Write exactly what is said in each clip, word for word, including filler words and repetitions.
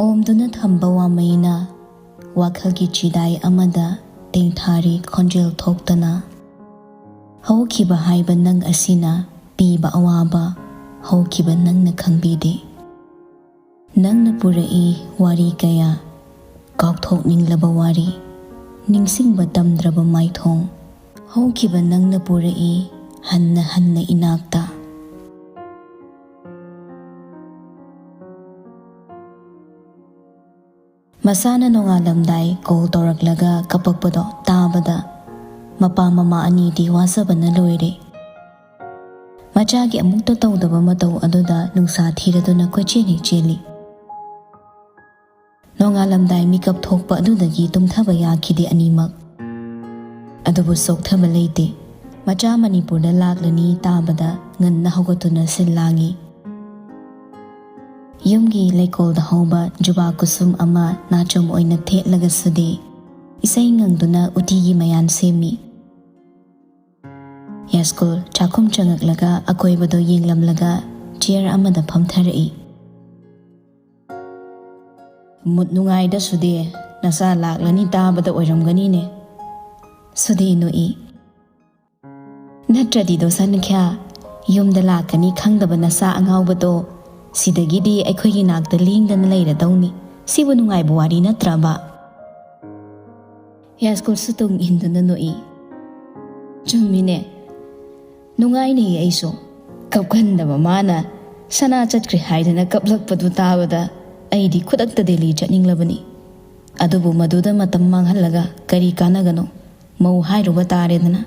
ꯑꯣꯝꯗꯨꯅ ꯊꯝꯕ ꯋꯥꯃꯩꯅ ꯋꯥꯈꯜꯒꯤ ꯆꯤꯗꯥꯏ ꯑꯃꯗ ꯇꯦꯡꯊꯥꯔꯤ ꯈꯣꯟꯖꯦꯜ ꯊꯣꯛꯇꯅ꯫ ꯍꯧꯈꯤꯕ ꯍꯥꯏꯕ ꯅꯪ ꯑꯁꯤꯅ ꯄꯤꯕ ꯑꯋꯥꯕ ꯍꯧꯈꯤꯕ ꯅꯪꯅ ꯈꯪꯕꯤꯗꯦ꯫ ꯅꯪꯅ ꯄꯨꯔꯛꯏ ꯋꯥꯔꯤ ꯀꯌꯥ, ꯀꯥꯎꯊꯣꯛꯅꯤꯡꯂꯕ ꯋꯥꯔꯤ, ꯅꯤꯡꯁꯤꯡꯕ ꯇꯝꯗ꯭ꯔꯕ ꯃꯥꯏꯊꯣꯡ꯫ ꯍꯧꯈꯤꯕ ꯅꯪꯅ ꯄꯨꯔꯛꯏ ꯍꯟꯅ ꯍꯟꯅ ꯏꯅꯥꯛꯇ꯫ ꯃꯁꯥꯅ ꯅꯣꯡꯉꯥꯜꯂꯝꯗꯥꯏ ꯀꯣꯜ ꯇꯧꯔꯛꯂꯒ ꯀꯞꯄꯛꯄꯗꯣ ꯇꯥꯕꯗ ꯃꯄꯥ ꯃꯃꯥ ꯑꯅꯤꯗꯤ ꯋꯥꯖꯕꯅ ꯂꯣꯏꯔꯦ꯫ ꯃꯆꯥꯒꯤ ꯑꯃꯨꯛꯇ ꯇꯧꯗꯕ ꯃꯇꯧ ꯑꯗꯨꯗ ꯅꯨꯡꯁꯥ ꯊꯤꯔꯗꯨꯅ ꯀꯣꯏꯆꯦꯟ ꯍꯦꯛ ꯆꯦꯜꯂꯤ꯫ ꯅꯣꯡꯉꯥꯜꯂꯝꯗꯥꯏ ꯃꯤꯀꯞ ꯊꯣꯛꯄ ꯑꯗꯨꯗꯒꯤ ꯇꯨꯝꯊꯕ ꯌꯥꯈꯤꯗꯦ ꯑꯅꯤꯃꯛ꯫ ꯑꯗꯨꯕꯨ ꯆꯣꯛꯊꯕ ꯂꯩꯇꯦ꯫ ꯃꯆꯥ ꯃꯅꯤꯄꯨꯔꯗ ꯂꯥꯛꯂꯅꯤ ꯇꯥꯕꯗ ꯉꯟꯅ ꯍꯧꯒꯠꯇꯨꯅ ꯁꯤꯜ ꯂꯥꯡꯏ꯫ ꯌꯨꯝꯒꯤ ꯂꯩꯀꯣꯜꯗ ꯍꯧꯕ ꯖꯨꯕꯥ ꯀꯨꯁꯨꯝ ꯑꯃ ꯅꯥꯆꯣꯝ ꯑꯣꯏꯅ ꯊꯦꯠꯂꯒ ꯁꯨꯗꯦ ꯏꯁꯩ ꯉꯪꯗꯨꯅ ꯎꯇꯤꯒꯤ ꯃꯌꯥꯟ ꯁꯦꯝꯃꯤ꯫ ꯌꯥꯏꯁ꯭ꯀꯨꯜ ꯆꯥꯛꯈꯨꯝ ꯆꯪꯉꯛꯂꯒ ꯑꯀꯣꯏꯕꯗꯣ ꯌꯦꯡꯂꯝꯂꯒ ꯆꯤꯌꯔ ꯑꯃꯗ ꯐꯝꯊꯔꯛꯏ꯫ ꯃꯨꯠ ꯅꯨꯡꯉꯥꯏꯗ ꯁꯨꯗꯦ, ꯅꯆꯥ ꯂꯥꯛꯂꯅꯤ ꯇꯥꯕꯗ ꯑꯣꯏꯔꯝꯒꯅꯤꯅꯦ꯫ ꯁꯨꯗꯦ ꯅꯣꯛꯏ꯫ ꯅꯠꯇ꯭ꯔꯗꯤꯗꯣ ꯁꯟꯈ꯭ꯌꯥ, ꯌꯨꯝꯗ ꯂꯥꯛꯀꯅꯤ ꯈꯪꯗꯕ ꯅꯆꯥ ꯑꯉꯥꯎꯕꯗꯣ ꯁꯤꯗꯒꯤꯗꯤ ꯑꯩꯈꯣꯏꯒꯤ ꯅꯥꯛꯇ ꯂꯦꯡꯗꯅ ꯂꯩꯔꯗꯧꯅꯤ꯫ ꯁꯤꯕꯨ ꯅꯨꯡꯉꯥꯏꯕ ꯋꯥꯔꯤ ꯅꯠꯇ꯭ꯔꯕ? ꯌꯥꯏꯁ꯭ꯀꯨꯜꯁꯨ ꯇꯨꯡ ꯏꯟꯗꯨꯅ ꯅꯣꯛꯏ꯫ ꯆꯨꯝꯃꯤꯅꯦ, ꯅꯨꯡꯉꯥꯏꯅꯦ ꯑꯩꯁꯨ꯫ ꯀꯞꯀꯟꯗꯕ ꯃꯥꯅ ꯁꯅꯥ ꯆꯠꯈ꯭ꯔꯦ ꯍꯥꯏꯗꯨꯅ ꯀꯞꯂꯛꯄꯗꯨ ꯇꯥꯕꯗ ꯑꯩꯗꯤ ꯈꯨꯗꯛꯇ ꯗꯦꯜꯂꯤ ꯆꯠꯅꯤꯡꯂꯕꯅꯤ꯫ ꯑꯗꯨꯕꯨ ꯃꯗꯨꯗ ꯃꯇꯝ ꯃꯥꯡꯍꯜꯂꯒ ꯀꯔꯤ ꯀꯥꯟꯅꯒꯅꯣ? ꯃꯧ ꯍꯥꯏꯔꯨꯕ ꯇꯥꯔꯦꯗꯅ꯫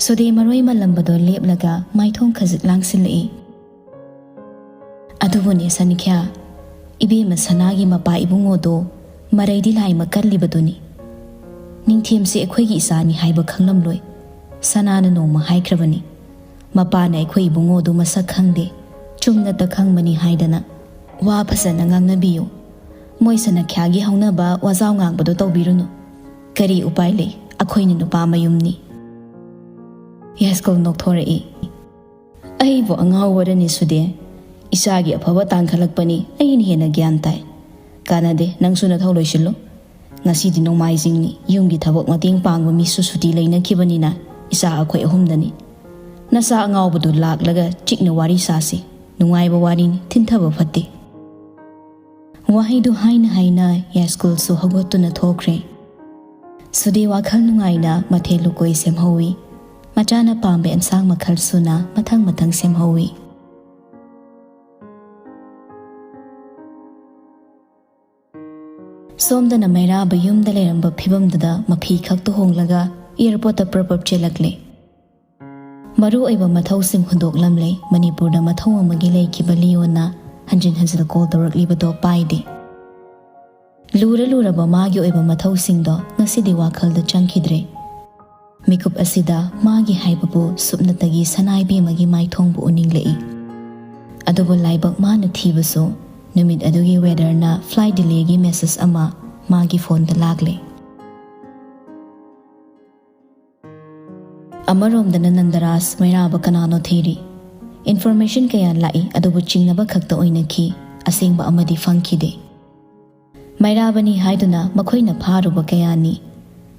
ꯁꯨꯗꯦ ꯃꯔꯣꯏ ꯃꯜꯂꯝꯕꯗꯣ ꯂꯦꯞꯂꯒ ꯃꯥꯏꯊꯣꯡ ꯈꯖꯤꯛ ꯂꯥꯡꯁꯤꯜꯂꯛꯏ꯫ ꯑꯗꯨꯕꯨꯅꯦ ꯁꯟꯈ꯭ꯌꯥ, ꯏꯕꯦꯝꯃ ꯁꯅꯥꯒꯤ ꯃꯄꯥ ꯏꯕꯨꯡꯉꯣꯗꯣ ꯃꯔꯩꯗꯤ ꯂꯥꯏꯃ ꯀꯜꯂꯤꯕꯗꯨꯅꯤ꯫ ꯅꯤꯡꯊꯦꯝꯁꯤ ꯑꯩꯈꯣꯏꯒꯤ ꯏꯆꯥꯅꯤ ꯍꯥꯏꯕ ꯈꯪꯂꯝꯂꯣꯏ꯫ ꯁꯅꯥꯅ ꯅꯣꯡꯃ ꯍꯥꯏꯈ꯭ꯔꯕꯅꯤ, ꯃꯄꯥꯅ ꯑꯩꯈꯣꯏ ꯏꯕꯨꯡꯉꯣꯗꯨ ꯃꯁꯛ ꯈꯪꯗꯦ, ꯆꯨꯝꯅꯇ ꯈꯪꯕꯅꯤ ꯍꯥꯏꯗꯅ꯫ ꯋꯥ ꯐꯖꯅ ꯉꯥꯡꯅꯕꯤꯌꯨ꯫ ꯃꯣꯏ ꯁꯅꯈ꯭ꯌꯥꯒꯤ ꯍꯧꯅꯕ ꯋꯥꯖꯥꯎ ꯉꯥꯡꯕꯗꯨ ꯇꯧꯕꯤꯔꯨꯅꯨ꯫ ꯀꯔꯤ ꯎꯄꯥꯏ ꯂꯩ? ꯑꯩꯈꯣꯏꯅ ꯅꯨꯄꯥ ꯃꯌꯨꯝꯅꯤ꯫ ꯌꯥꯏꯁ꯭ꯀꯨꯜ ꯅꯣꯛꯊꯣꯔꯛꯏ꯫ ꯑꯩꯕꯨ ꯑꯉꯥꯎꯕꯔꯅꯦ ꯁꯨꯗꯦ? "ꯏꯆꯥꯒꯤ ꯑꯐꯕ ꯇꯥꯟꯈꯠꯂꯛꯄꯅꯤ, ꯑꯩꯅ ꯍꯦꯟꯅ ꯒ꯭ꯌꯥꯟ ꯇꯥꯏ꯫ ꯀꯥꯟꯅꯗꯦ, ꯅꯪꯁꯨ ꯅꯊꯧ ꯂꯣꯏꯁꯤꯜꯂꯨ꯫ ꯉꯁꯤꯗꯤ ꯅꯣꯡꯃꯥꯏꯖꯤꯡꯅꯤ, ꯌꯨꯝꯒꯤ ꯊꯕꯛ ꯃꯇꯦꯡ ꯄꯥꯡꯕ ꯃꯤꯁꯨ ꯁꯨꯇꯤ ꯂꯩꯅꯈꯤꯕꯅꯤꯅ ꯏꯆꯥ ꯑꯩꯈꯣꯏ ꯑꯍꯨꯝꯗꯅꯤ꯫ ꯅꯆꯥ ꯑꯉꯥꯎꯕꯗꯨ ꯂꯥꯛꯂꯒ ꯆꯤꯛꯅ ꯋꯥꯔꯤ ꯁꯥꯁꯤ꯫ ꯅꯨꯡꯉꯥꯏꯕ ꯋꯥꯔꯤꯅꯤ, ꯊꯤꯟꯊꯕ ꯐꯠꯇꯦ"꯫ ꯋꯥꯍꯩꯗꯨ ꯍꯥꯏꯅ ꯍꯥꯏꯅ ꯌꯥꯏꯁ꯭ꯀꯨꯜꯁꯨ ꯍꯧꯒꯠꯇꯨꯅ ꯊꯣꯛꯈ꯭ꯔꯦ꯫ ꯁꯨꯗꯤ ꯋꯥꯈꯜ ꯅꯨꯡꯉꯥꯏꯅ ꯃꯊꯦꯜ ꯂꯨꯀꯣꯏ ꯁꯦꯝꯍꯧꯏ꯫ ꯃꯆꯥꯅ ꯄꯥꯝꯕ ꯑꯦꯟꯁꯥꯡ ꯃꯈꯜ ꯁꯨꯅ ꯃꯊꯪ ꯃꯊꯪ ꯁꯦꯝꯍꯧꯏ꯫ ꯁꯣꯝꯗꯅ ꯃꯩꯔꯥꯕ ꯌꯨꯝꯗ ꯂꯩꯔꯝꯕ ꯐꯤꯕꯝꯗꯨꯗ ꯃꯐꯤ ꯈꯛꯇ ꯍꯣꯡꯂꯒ ꯑꯦꯌꯔꯄꯣꯔꯠꯇ ꯄ꯭ꯔꯞ ꯄ꯭ꯔꯞ ꯆꯦꯜꯂꯛꯂꯦ꯫ ꯃꯔꯨ ꯑꯣꯏꯕ ꯃꯊꯧꯁꯤꯡ ꯍꯨꯟꯗꯣꯛꯂꯝꯂꯦ꯫ ꯃꯅꯤꯄꯨꯔꯗ ꯃꯊꯧ ꯑꯃꯒꯤ ꯂꯩꯈꯤꯕ ꯂꯤꯌꯣꯟꯅ ꯍꯟꯖꯤꯟ ꯍꯟꯖꯤꯟ ꯀꯣꯜ ꯇꯧꯔꯛꯂꯤꯕꯗꯣ ꯄꯥꯏꯗꯦ꯫ ꯂꯨꯔ ꯂꯨꯔꯕ ꯃꯥꯒꯤ ꯑꯣꯏꯕ ꯃꯊꯧꯁꯤꯡꯗꯣ ꯉꯁꯤꯗꯤ ꯋꯥꯈꯜꯗ ꯆꯪꯈꯤꯗ꯭ꯔꯦ꯫ ꯃꯤꯀꯨꯞ ꯑꯁꯤꯗ ꯃꯥꯒꯤ ꯍꯥꯏꯕꯕꯨ ꯁꯨꯞꯅꯇꯒꯤ ꯁꯅꯥ ꯏꯕꯦꯝꯃꯒꯤ ꯃꯥꯏꯊꯣꯡꯕꯨ ꯎꯅꯤꯡꯂꯛꯏ꯫ ꯑꯗꯨꯕꯨ ꯂꯥꯏꯕꯛ ꯃꯥꯅ ꯊꯤꯕꯁꯨ, ꯅꯨꯃꯤꯠ ꯑꯗꯨꯒꯤ ꯋꯦꯗꯔꯅ ꯐ꯭ꯂꯥꯏꯠ ꯗꯤꯂꯦꯒꯤ ꯃꯦꯁꯦꯖ ꯑꯃ ꯃꯥꯒꯤ ꯐꯣꯟꯗ ꯂꯥꯛꯂꯦ꯫ ꯑꯃꯔꯣꯝꯗꯅ ꯅꯟꯗꯔꯥꯖ ꯃꯩꯔꯥꯕ ꯀꯅꯥꯅꯣ ꯊꯤꯔꯤ꯫ ꯏꯟꯐꯣꯔꯃꯦꯁꯟ ꯀꯌꯥ ꯂꯥꯛꯏ, ꯑꯗꯨꯕꯨ ꯆꯤꯡꯅꯕ ꯈꯛꯇ ꯑꯣꯏꯅꯈꯤ, ꯑꯁꯦꯡꯕ ꯑꯃꯗꯤ ꯐꯪꯈꯤꯗꯦ꯫ ꯃꯩꯔꯥꯕꯅꯤ ꯍꯥꯏꯗꯨꯅ ꯃꯈꯣꯏꯅ ꯐꯥꯔꯨꯕ ꯀꯌꯥꯅꯤ꯫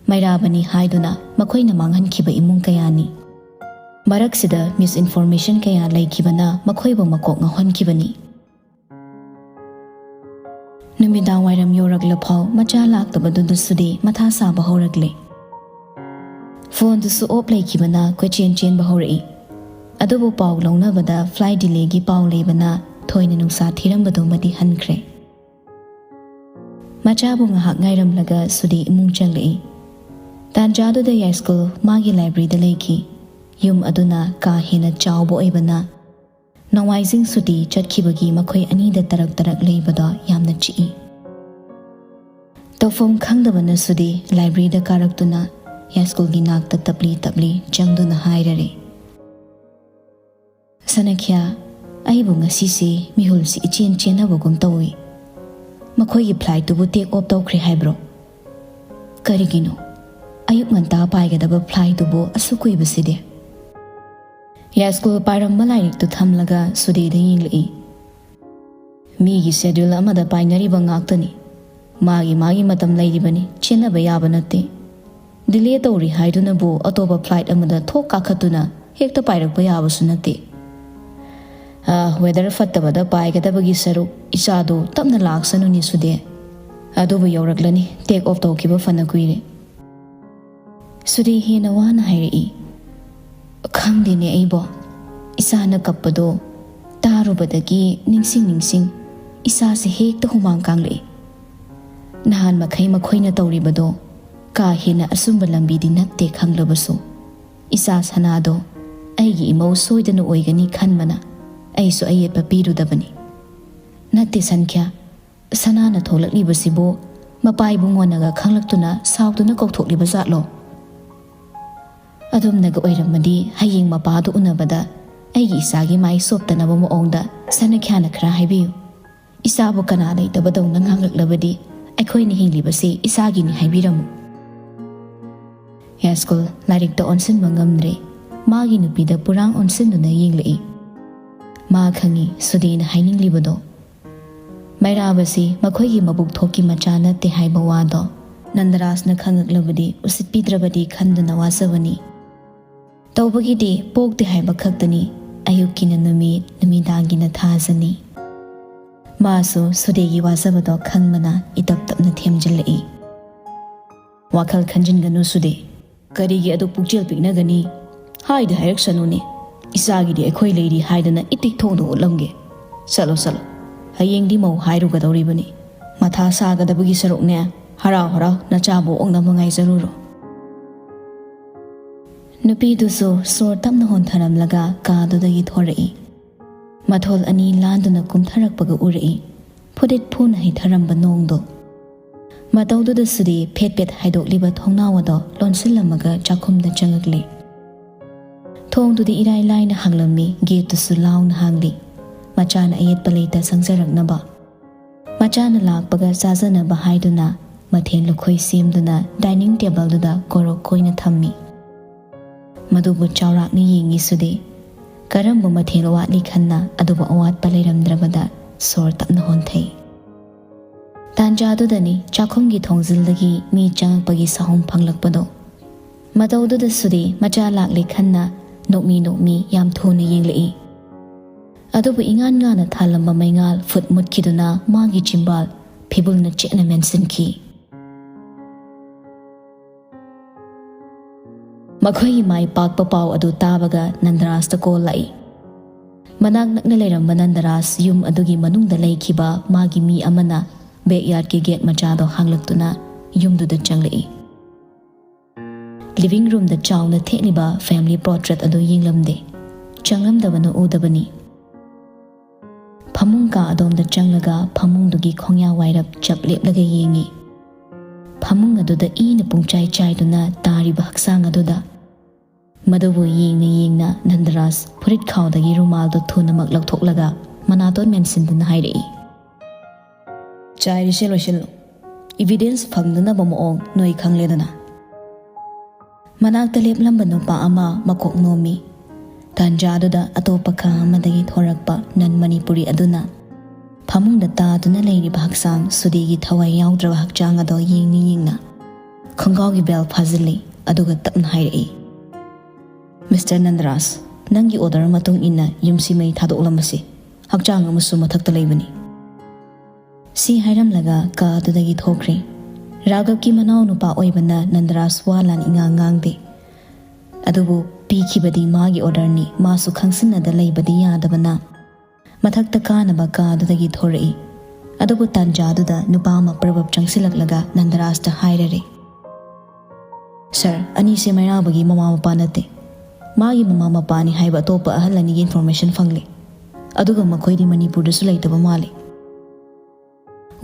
ꯃꯩꯔꯥꯕꯅꯤ ꯍꯥꯏꯗꯨꯅ ꯃꯈꯣꯏꯅ ꯃꯥꯡꯍꯟꯈꯤꯕ ꯏꯃꯨꯡ ꯀꯌꯥꯅꯤ꯫ ꯃꯔꯛꯁꯤꯗ ꯃꯤꯁꯏꯟꯐꯣꯔꯃꯦꯁꯟ ꯀꯌꯥ ꯂꯩꯈꯤꯕꯅ ꯃꯈꯣꯏꯕꯨ ꯃꯀꯣꯛ ꯉꯥꯎꯍꯟꯈꯤꯕꯅꯤ꯫ ꯅꯨꯃꯤꯗꯥꯡ ꯋꯥꯏꯔꯝ ꯌꯧꯔꯛꯂꯐꯥꯎ ꯃꯆꯥ ꯂꯥꯛꯇꯕꯗꯨꯗꯁꯨꯗꯤ ꯃꯊꯥ ꯁꯥꯕ ꯍꯧꯔꯛꯂꯦ꯫ ꯐꯣꯟꯗꯨꯁꯨ ꯑꯣꯞ ꯂꯩꯈꯤꯕꯅ ꯀꯣꯏꯆꯦꯟ ꯆꯦꯟꯕ ꯍꯧꯔꯛꯏ꯫ ꯑꯗꯨꯕꯨ ꯄꯥꯎ ꯂꯧꯅꯕꯗ ꯐ꯭ꯂꯥꯏꯠ ꯗꯤꯂꯦꯒꯤ ꯄꯥꯎ ꯂꯩꯕꯅ ꯊꯣꯏꯅ ꯅꯨꯡꯁꯥ ꯊꯤꯔꯝꯕꯗꯨꯃꯗꯤ ꯍꯟꯈ꯭ꯔꯦ꯫ ꯃꯆꯥꯕꯨ ꯉꯥꯏꯍꯥꯛ ꯉꯥꯏꯔꯝꯂꯒ ꯁꯨꯗꯤ ꯏꯃꯨꯡ ꯆꯪꯂꯛꯏ꯫ ꯇꯥꯟꯖꯥꯗꯨꯗ ꯌꯥꯏꯁ꯭ꯀꯨꯜ ꯃꯥꯒꯤ ꯂꯥꯏꯕ꯭ꯔꯦꯔꯤꯗ ꯂꯩꯈꯤ꯫ ꯌꯨꯝ ꯑꯗꯨꯅ ꯀꯥ ꯍꯦꯟꯅ ꯆꯥꯎꯕ ꯑꯣꯏꯕꯅ ꯅꯣꯡꯃꯥꯏꯖꯤꯡ ꯁꯨꯇꯤ ꯆꯠꯈꯤꯕꯒꯤ ꯃꯈꯣꯏ ꯑꯅꯤꯗ ꯇꯔꯛ ꯇꯔꯛ ꯂꯩꯕꯗꯣ ꯌꯥꯝꯅ ꯆꯤꯛꯏ꯫ ꯇꯧꯐꯝ ꯈꯪꯗꯕꯅꯁꯨꯗꯤ ꯂꯥꯏꯕ꯭ꯔꯦꯔꯤꯗ ꯀꯥꯔꯛꯇꯨꯅ ꯌꯥꯏꯁ꯭ꯀꯨꯜꯒꯤ ꯅꯥꯛꯇ ꯇꯞꯂꯤ ꯇꯞꯂꯤ ꯆꯪꯗꯨꯅ ꯍꯥꯏꯔꯔꯦ, "ꯁꯅꯈ꯭ꯌꯥ, ꯑꯩꯕꯨ ꯉꯁꯤꯁꯦ ꯃꯤꯍꯨꯜꯁꯤ ꯏꯆꯦꯟ ꯆꯦꯟꯅꯕꯒꯨꯝ ꯇꯧꯏ꯫ ꯃꯈꯣꯏꯒꯤ ꯐ꯭ꯂꯥꯏꯠꯇꯨꯕꯨ ꯇꯦꯛ ꯑꯣꯐ ꯇꯧꯈ꯭ꯔꯦ ꯍꯥꯏꯕ꯭ꯔꯣ? ꯀꯔꯤꯒꯤꯅꯣ ꯑꯌꯨꯛ ꯉꯟꯇꯥ ꯄꯥꯏꯒꯗꯕ ꯐ꯭ꯂꯥꯏꯠꯇꯨꯕꯨ ꯑꯁꯨꯛ ꯀꯨꯏꯕꯁꯤꯗꯤ?" ꯌꯥꯏꯁ꯭ꯀꯨꯜ ꯄꯥꯔꯝꯕ ꯂꯥꯏꯔꯤꯛꯇꯨ ꯊꯝꯂꯒ ꯁꯨꯗꯤꯗ ꯌꯦꯡꯂꯛꯏ꯫ ꯃꯤꯒꯤ ꯁꯦꯗ꯭ꯌꯨꯜ ꯑꯃꯗ ꯄꯥꯏꯅꯔꯤꯕ ꯉꯥꯛꯇꯅꯤ꯫ ꯃꯥꯒꯤ ꯃꯥꯒꯤ ꯃꯇꯝ ꯂꯩꯔꯤꯕꯅꯤ, ꯆꯦꯟꯅꯕ ꯌꯥꯕ ꯅꯠꯇꯦ꯫ ꯗꯤꯂꯦ ꯇꯧꯔꯤ ꯍꯥꯏꯗꯨꯅꯕꯨ ꯑꯇꯣꯞꯄ ꯐ꯭ꯂꯥꯏꯠ ꯑꯃꯗ ꯊꯣꯛ ꯀꯥꯈꯠꯇꯨꯅ ꯍꯦꯛꯇ ꯄꯥꯏꯔꯛꯄ ꯌꯥꯕꯁꯨ ꯅꯠꯇꯦ꯫ ꯑ, ꯋꯦꯗꯔ ꯐꯠꯇꯕꯗ ꯄꯥꯏꯒꯗꯕꯒꯤ ꯁꯔꯨꯛ ꯏꯆꯥꯗꯨ ꯇꯞꯅ ꯂꯥꯛꯁꯅꯨꯅꯤ ꯁꯨꯗꯦ꯫ ꯑꯗꯨꯕꯨ ꯌꯧꯔꯛꯂꯅꯤ, ꯇꯦꯛ ꯑꯣꯐ ꯇꯧꯈꯤꯕ ꯐꯅ ꯀꯨꯏꯔꯦ꯫ ꯁꯨꯗꯦ ꯍꯦꯟꯅ ꯋꯥꯅ ꯍꯥꯏꯔꯛꯏ꯫ ꯈꯪꯗꯦꯅꯦ ꯑꯩꯕꯣ, ꯏꯆꯥꯅ ꯀꯞꯄꯗꯣ ꯇꯥꯔꯨꯕꯗꯒꯤ ꯅꯤꯡꯁꯤꯡ ꯅꯤꯡꯁꯤꯡ ꯏꯁꯥꯁꯦ ꯍꯦꯛꯇ ꯍꯨꯃꯥꯡ ꯀꯥꯡꯂꯛꯏ꯫ ꯅꯍꯥꯟ ꯃꯈꯩ ꯃꯈꯣꯏꯅ ꯇꯧꯔꯤꯕꯗꯣ ꯀꯥ ꯍꯦꯟꯅ ꯑꯆꯨꯝꯕ ꯂꯝꯕꯤꯗꯤ ꯅꯠꯇꯦ ꯈꯪꯂꯕꯁꯨ, ꯏꯆꯥ ꯁꯅꯥꯗꯣ ꯑꯩꯒꯤ ꯏꯃꯧ ꯁꯣꯏꯗꯅ ꯑꯣꯏꯒꯅꯤ ꯈꯟꯕꯅ ꯑꯩꯁꯨ ꯑꯌꯦꯠꯄ ꯄꯤꯔꯨꯗꯕꯅꯤ꯫ ꯅꯠꯇꯦ ꯁꯟꯈ꯭ꯌꯥ, ꯁꯅꯥꯅ ꯊꯣꯛꯂꯛꯂꯤꯕꯁꯤꯕꯨ ꯃꯄꯥ ꯏꯕꯨꯡꯉꯣꯅꯒ ꯈꯪꯂꯛꯇꯨꯅ ꯁꯥꯎꯗꯨꯅ ꯀꯧꯊꯣꯛꯂꯤꯕ ꯖꯥꯠꯂꯣ? ꯑꯗꯨꯝꯅꯒ ꯑꯣꯏꯔꯝꯃꯗꯤ ꯍꯌꯦꯡ ꯃꯄꯥꯗꯨ ꯎꯅꯕꯗ ꯑꯩꯒꯤ ꯏꯆꯥꯒꯤ ꯃꯥꯏ ꯆꯣꯞꯇꯅꯕ ꯃꯑꯣꯡꯗ ꯁꯅꯈ꯭ꯌꯥꯅ ꯈꯔ ꯍꯥꯏꯕꯤꯌꯨ꯫ ꯏꯆꯥꯕꯨ ꯀꯅꯥ ꯂꯩꯇꯕꯗꯧꯅ ꯉꯥꯡꯂꯛꯂꯕꯗꯤ ꯑꯩꯈꯣꯏꯅ ꯍꯤꯡꯂꯤꯕꯁꯤ ꯏꯆꯥꯒꯤꯅꯤ ꯍꯥꯏꯕꯤꯔꯝꯃꯨ꯫ ꯌꯥꯏꯁ꯭ꯀꯨꯜ ꯂꯥꯏꯔꯤꯛꯇ ꯑꯣꯟꯁꯤꯟꯕ ꯉꯝꯗ꯭ꯔꯦ꯫ ꯃꯥꯒꯤ ꯅꯨꯄꯤꯗ ꯄꯨꯔꯥꯡ ꯑꯣꯟꯁꯤꯟꯗꯨꯅ ꯌꯦꯡꯂꯛꯏ꯫ ꯃꯥ ꯈꯪꯏ ꯁꯨꯗꯦꯅ ꯍꯥꯏꯅꯤꯡꯂꯤꯕꯗꯣ꯫ ꯃꯩꯔꯥꯕꯁꯤ ꯃꯈꯣꯏꯒꯤ ꯃꯕꯨꯛ ꯊꯣꯛꯀꯤ ꯃꯆꯥ ꯅꯠꯇꯦ ꯍꯥꯏꯕ ꯋꯥꯗꯣ ꯅꯟꯗꯔꯥꯖꯅ ꯈꯪꯉꯛꯂꯕꯗꯤ ꯎꯁꯤꯠꯄꯤꯗ꯭ꯔꯕꯗꯤ ꯈꯟꯗꯨꯅ ꯋꯥꯖꯕꯅꯤ꯫ ꯇꯧꯕꯒꯤꯗꯤ ꯄꯣꯛꯇꯦ ꯍꯥꯏꯕ ꯈꯛꯇꯅꯤ, ꯑꯌꯨꯛꯀꯤꯅ ꯅꯨꯃꯤꯠ, ꯅꯨꯃꯤꯗꯥꯡꯒꯤꯅ ꯊꯥꯖꯅꯤ꯫ ꯃꯥꯁꯨ ꯁꯨꯗꯦꯒꯤ ꯋꯥꯖꯕꯗꯣ ꯈꯪꯕꯅ ꯏꯇꯞ ꯇꯞꯅ ꯊꯦꯝꯖꯤꯜꯂꯛꯏ꯫ ꯋꯥꯈꯜ ꯈꯟꯖꯤꯟꯒꯅꯨ ꯁꯨꯗꯦ꯫ ꯀꯔꯤꯒꯤ ꯑꯗꯨꯛ ꯄꯨꯛꯆꯦꯜ ꯄꯤꯛꯅꯒꯅꯤ? ꯍꯥꯏꯗꯤ ꯍꯥꯏꯔꯛꯁꯅꯨꯅꯦ꯫ ꯏꯆꯥꯒꯤꯗꯤ ꯑꯩꯈꯣꯏ ꯂꯩꯔꯤ ꯍꯥꯏꯗꯅ ꯏꯇꯤꯛ ꯊꯣꯡꯗ ꯎꯠꯂꯝꯒꯦ꯫ ꯆꯠꯂꯣ, ꯆꯠꯂꯣ꯫ ꯍꯌꯦꯡꯗꯤ ꯃꯧ ꯍꯥꯏꯔꯨꯒꯗꯧꯔꯤꯕꯅꯤ꯫ ꯃꯊꯥ ꯁꯥꯒꯗꯕꯒꯤ ꯁꯔꯨꯛꯅꯦ, ꯍꯔꯥꯎ ꯍꯔꯥꯎ ꯅꯆꯥꯕꯨ ꯑꯣꯛꯅꯕ ꯉꯥꯏꯖꯔꯨꯔꯣ꯫ ꯅꯨꯄꯤꯗꯨꯁꯨ ꯁꯣꯔ ꯇꯞꯅ ꯍꯣꯟꯊꯔꯝꯂꯒ ꯀꯥꯗꯨꯗꯒꯤ ꯊꯣꯔꯛꯏ꯫ ꯃꯊꯣꯜ ꯑꯅꯤ ꯂꯥꯟꯗꯨꯅ ꯀꯨꯝꯊꯔꯛꯄꯒ ꯎꯔꯛꯏ꯫ ꯐꯨꯗꯤꯠ ꯐꯨꯅ ꯍꯩꯊꯔꯝꯕ ꯅꯣꯡꯗꯣ꯫ ꯃꯇꯧꯗꯨꯗ ꯁꯨꯗꯦ ꯐꯦꯠ ꯐꯦꯠ ꯍꯥꯏꯗꯣꯛꯂꯤꯕ ꯊꯣꯡꯅꯥꯎ ꯑꯗꯣ ꯂꯣꯟꯁꯤꯜꯂꯝꯃꯒ ꯆꯥꯛꯈꯨꯝꯗ ꯆꯪꯉꯛꯂꯦ꯫ ꯊꯣꯡꯗꯨꯗꯤ ꯏꯔꯥꯏ ꯂꯥꯏꯅ ꯍꯥꯡꯂꯝꯃꯤ, ꯒꯦꯠꯇꯨꯁꯨ ꯂꯥꯎꯅ ꯍꯥꯡꯂꯤ꯫ ꯃꯆꯥꯅ ꯑꯌꯦꯠꯄ ꯂꯩꯇ ꯆꯪꯖꯔꯛꯅꯕ꯫ ꯃꯆꯥꯅ ꯂꯥꯛꯄꯒ ꯆꯥꯖꯅꯕ ꯍꯥꯏꯗꯨꯅ ꯃꯊꯦꯜ ꯂꯨꯈꯣꯏ ꯁꯦꯝꯗꯨꯅ ꯗꯥꯏꯅꯤꯡ ꯇꯦꯕꯜꯗꯨꯗ ꯀꯣꯔꯣꯛ ꯀꯣꯏꯅ ꯊꯝꯃꯤ꯫ ꯃꯗꯨꯕꯨ ꯆꯥꯎꯔꯥꯛꯅ ꯌꯦꯡꯉꯤ ꯁꯨꯗꯦ꯫ ꯀꯔꯝꯕ ꯃꯊꯦꯜ ꯋꯥꯠꯂꯤ ꯈꯟꯅ ꯑꯗꯨꯕꯨ ꯑꯋꯥꯠꯄ ꯂꯩꯔꯝꯗ꯭ꯔꯕꯗ ꯁꯣꯔ ꯇꯞꯅ ꯍꯣꯟꯊꯩ꯫ ꯇꯥꯟꯖꯥꯗꯨꯗꯅꯤ ꯆꯥꯛꯈꯨꯝꯒꯤ ꯊꯣꯡꯖꯤꯜꯗꯒꯤ ꯃꯤ ꯆꯪꯉꯛꯄꯒꯤ ꯁꯥꯍꯨꯝ ꯐꯪꯂꯛꯄꯗꯣ꯫ ꯃꯇꯧꯗꯨꯗ ꯁꯨꯗꯤ ꯃꯆꯥ ꯂꯥꯛꯂꯦ ꯈꯟꯅ ꯅꯣꯛꯃꯤ ꯅꯣꯛꯃꯤ ꯌꯥꯝ ꯊꯨꯅ ꯌꯦꯡꯂꯛꯏ꯫ ꯑꯗꯨꯕꯨ ꯏꯉꯥꯟ ꯉꯥꯅ ꯊꯥꯜꯂꯝꯕ ꯃꯩꯉꯥꯜ ꯐꯨꯠ ꯃꯨꯠꯈꯤꯗꯨꯅ ꯃꯥꯒꯤ ꯆꯤꯝꯕꯥꯜ ꯐꯤꯕꯨꯜꯅ ꯆꯦꯠꯅ ꯃꯦꯟꯁꯤꯟꯈꯤ꯫ ꯃꯈꯣꯏꯒꯤ ꯃꯥꯏ ꯄꯥꯛꯄ ꯄꯥꯎ ꯑꯗꯨ ꯇꯥꯕꯒ ꯅꯟꯗꯔꯥꯖꯇ ꯀꯣꯜ ꯂꯥꯛꯏ꯫ ꯃꯅꯥꯛ ꯅꯛꯅ ꯂꯩꯔꯝꯕ ꯅꯟꯗꯔꯥꯖ ꯌꯨꯝ ꯑꯗꯨꯒꯤ ꯃꯅꯨꯡꯗ ꯂꯩꯈꯤꯕ ꯃꯥꯒꯤ ꯃꯤ ꯑꯃꯅ ꯕꯦꯛꯌꯥꯔꯗꯀꯤ ꯒꯦꯠ ꯃꯆꯥꯗꯣ ꯍꯥꯡꯂꯛꯇꯨꯅ ꯌꯨꯝꯗꯨꯗ ꯆꯪꯂꯛꯏ꯫ ꯂꯤꯚꯤꯡ ꯔꯨꯝꯗ ꯆꯥꯎꯅ ꯊꯦꯠꯂꯤꯕ ꯐꯦꯃꯤꯂꯤ ꯄꯣꯔꯇ꯭ꯔꯦꯠ ꯑꯗꯨ ꯌꯦꯡꯂꯝꯗꯦ꯫ ꯆꯪꯂꯝꯗꯕꯅ ꯎꯗꯕꯅꯤ꯫ ꯐꯃꯨꯡ ꯀꯥ ꯑꯗꯣꯝꯗ ꯆꯪꯂꯒ ꯐꯃꯨꯡꯗꯨꯒꯤ ꯈꯣꯡꯌꯥ ꯋꯥꯏꯔꯞ ꯆꯞ ꯂꯦꯞꯂꯒ ꯌꯦꯡꯉꯤ꯫ ꯐꯃꯨꯡ ꯑꯗꯨꯗ ꯏꯅ ꯄꯨꯡꯆꯥꯏ ꯆꯥꯏꯗꯨꯅ ꯇꯥꯔꯤꯕ ꯍꯛꯆꯥꯡ ꯑꯗꯨꯗ꯫ ꯃꯗꯨꯕꯨ ꯌꯦꯡꯅ ꯌꯦꯡꯅ ꯅꯟꯗꯔꯥꯖ ꯐꯨꯔꯤꯠ ꯈꯥꯎꯗꯒꯤ ꯔꯨꯃꯥꯜꯗꯨ ꯊꯨꯅꯃꯛ ꯂꯧꯊꯣꯛꯂꯒ ꯃꯅꯥꯇꯣꯟ ꯃꯦꯟꯁꯤꯟꯗꯨꯅ ꯍꯥꯏꯔꯛꯏ, "ꯆꯥꯏꯔꯤꯁꯦ ꯂꯣꯏꯁꯤꯜꯂꯨ꯫ ꯏꯚꯤꯗꯦꯟꯁ ꯐꯪꯗꯅꯕ ꯃꯑꯣꯡ ꯅꯣꯏ ꯈꯪꯂꯦꯗꯅ꯫" ꯃꯅꯥꯛꯇ ꯂꯦꯞꯂꯝꯕ ꯅꯨꯄꯥ ꯑꯃ ꯃꯀꯣꯛ ꯅꯣꯝꯃꯤ꯫ ꯇꯥꯟꯖꯥꯗꯨꯗ ꯑꯇꯣꯞꯄ ꯀꯥ ꯑꯃꯗꯒꯤ ꯊꯣꯔꯛꯄ ꯅꯟ ꯃꯅꯤꯄꯨꯔꯤ ꯑꯗꯨꯅ ꯐꯃꯨꯡꯗ ꯇꯥꯗꯨꯅ ꯂꯩꯔꯤꯕ ꯍꯛꯆꯥꯡ ꯁꯨꯗꯤꯒꯤ ꯊꯋꯥꯏ ꯌꯥꯎꯗ꯭ꯔꯕ ꯍꯛꯆꯥꯡ ꯑꯗꯣ ꯌꯦꯡꯅ ꯌꯦꯡꯅ ꯈꯣꯡꯒꯥꯎꯒꯤ ꯕꯦꯜ ꯐꯥꯖꯤꯜꯂꯤ, ꯑꯗꯨꯒ ꯇꯞꯅ ꯍꯥꯏꯔꯛꯏ, "ꯃꯤꯁꯇꯔ ꯅꯟꯗꯔꯥꯖ, ꯅꯪꯒꯤ ꯑꯣꯔꯗꯔ ꯃꯇꯨꯡ ꯏꯟꯅ ꯌꯨꯝꯁꯤ ꯃꯩ ꯊꯥꯗꯣꯛꯂꯝꯕꯁꯤ ꯍꯛꯆꯥꯡ ꯑꯃꯁꯨ ꯃꯊꯛꯇ ꯂꯩꯕꯅꯤ꯫" ꯁꯤ ꯍꯥꯏꯔꯝꯂꯒ ꯀꯥ ꯑꯗꯨꯗꯒꯤ ꯊꯣꯛꯈ꯭ꯔꯦ꯫ ꯔꯥꯘꯕꯀꯤ ꯃꯅꯥꯎ ꯅꯨꯄꯥ ꯑꯣꯏꯕꯅ ꯅꯟꯗꯔꯥꯖ ꯋꯥ ꯂꯥꯟ ꯏꯉꯥꯡ ꯉꯥꯡꯗꯦ꯫ ꯑꯗꯨꯕꯨ ꯄꯤꯈꯤꯕꯗꯤ ꯃꯥꯒꯤ ꯑꯣꯔꯗꯔꯅꯤ, ꯃꯥꯁꯨ ꯈꯪꯁꯤꯟꯅꯗ ꯂꯩꯕꯗꯤ ꯌꯥꯗꯕꯅ ꯃꯊꯛꯇ ꯀꯥꯅꯕ ꯀꯥ ꯑꯗꯨꯗꯒꯤ ꯊꯣꯔꯛꯏ꯫ ꯑꯗꯨꯕꯨ ꯇꯥꯟꯖꯥꯗꯨꯗ ꯅꯨꯄꯥ ꯑꯃ ꯄ꯭ꯔꯕꯞ ꯆꯪꯁꯤꯜꯂꯛꯂꯒ ꯅꯟꯗꯔꯥꯖꯇ ꯍꯥꯏꯔꯔꯦ, "ꯁꯥꯔ, ꯑꯅꯤꯁꯦ ꯃꯩꯔꯥꯕꯒꯤ ꯃꯃꯥ ꯃꯄꯥ ꯅꯠꯇꯦ꯫ ꯃꯥꯒꯤ ꯃꯃꯥ ꯃꯄꯥꯅꯤ ꯍꯥꯏꯕ ꯑꯇꯣꯞꯄ ꯑꯍꯜ ꯑꯅꯤꯒꯤ ꯏꯟꯐꯣꯔꯃꯦꯁꯟ ꯐꯪꯂꯦ꯫ ꯑꯗꯨꯒ ꯃꯈꯣꯏꯗꯤ ꯃꯅꯤꯄꯨꯔꯗꯁꯨ ꯂꯩꯇꯕ ꯃꯥꯜꯂꯤ꯫"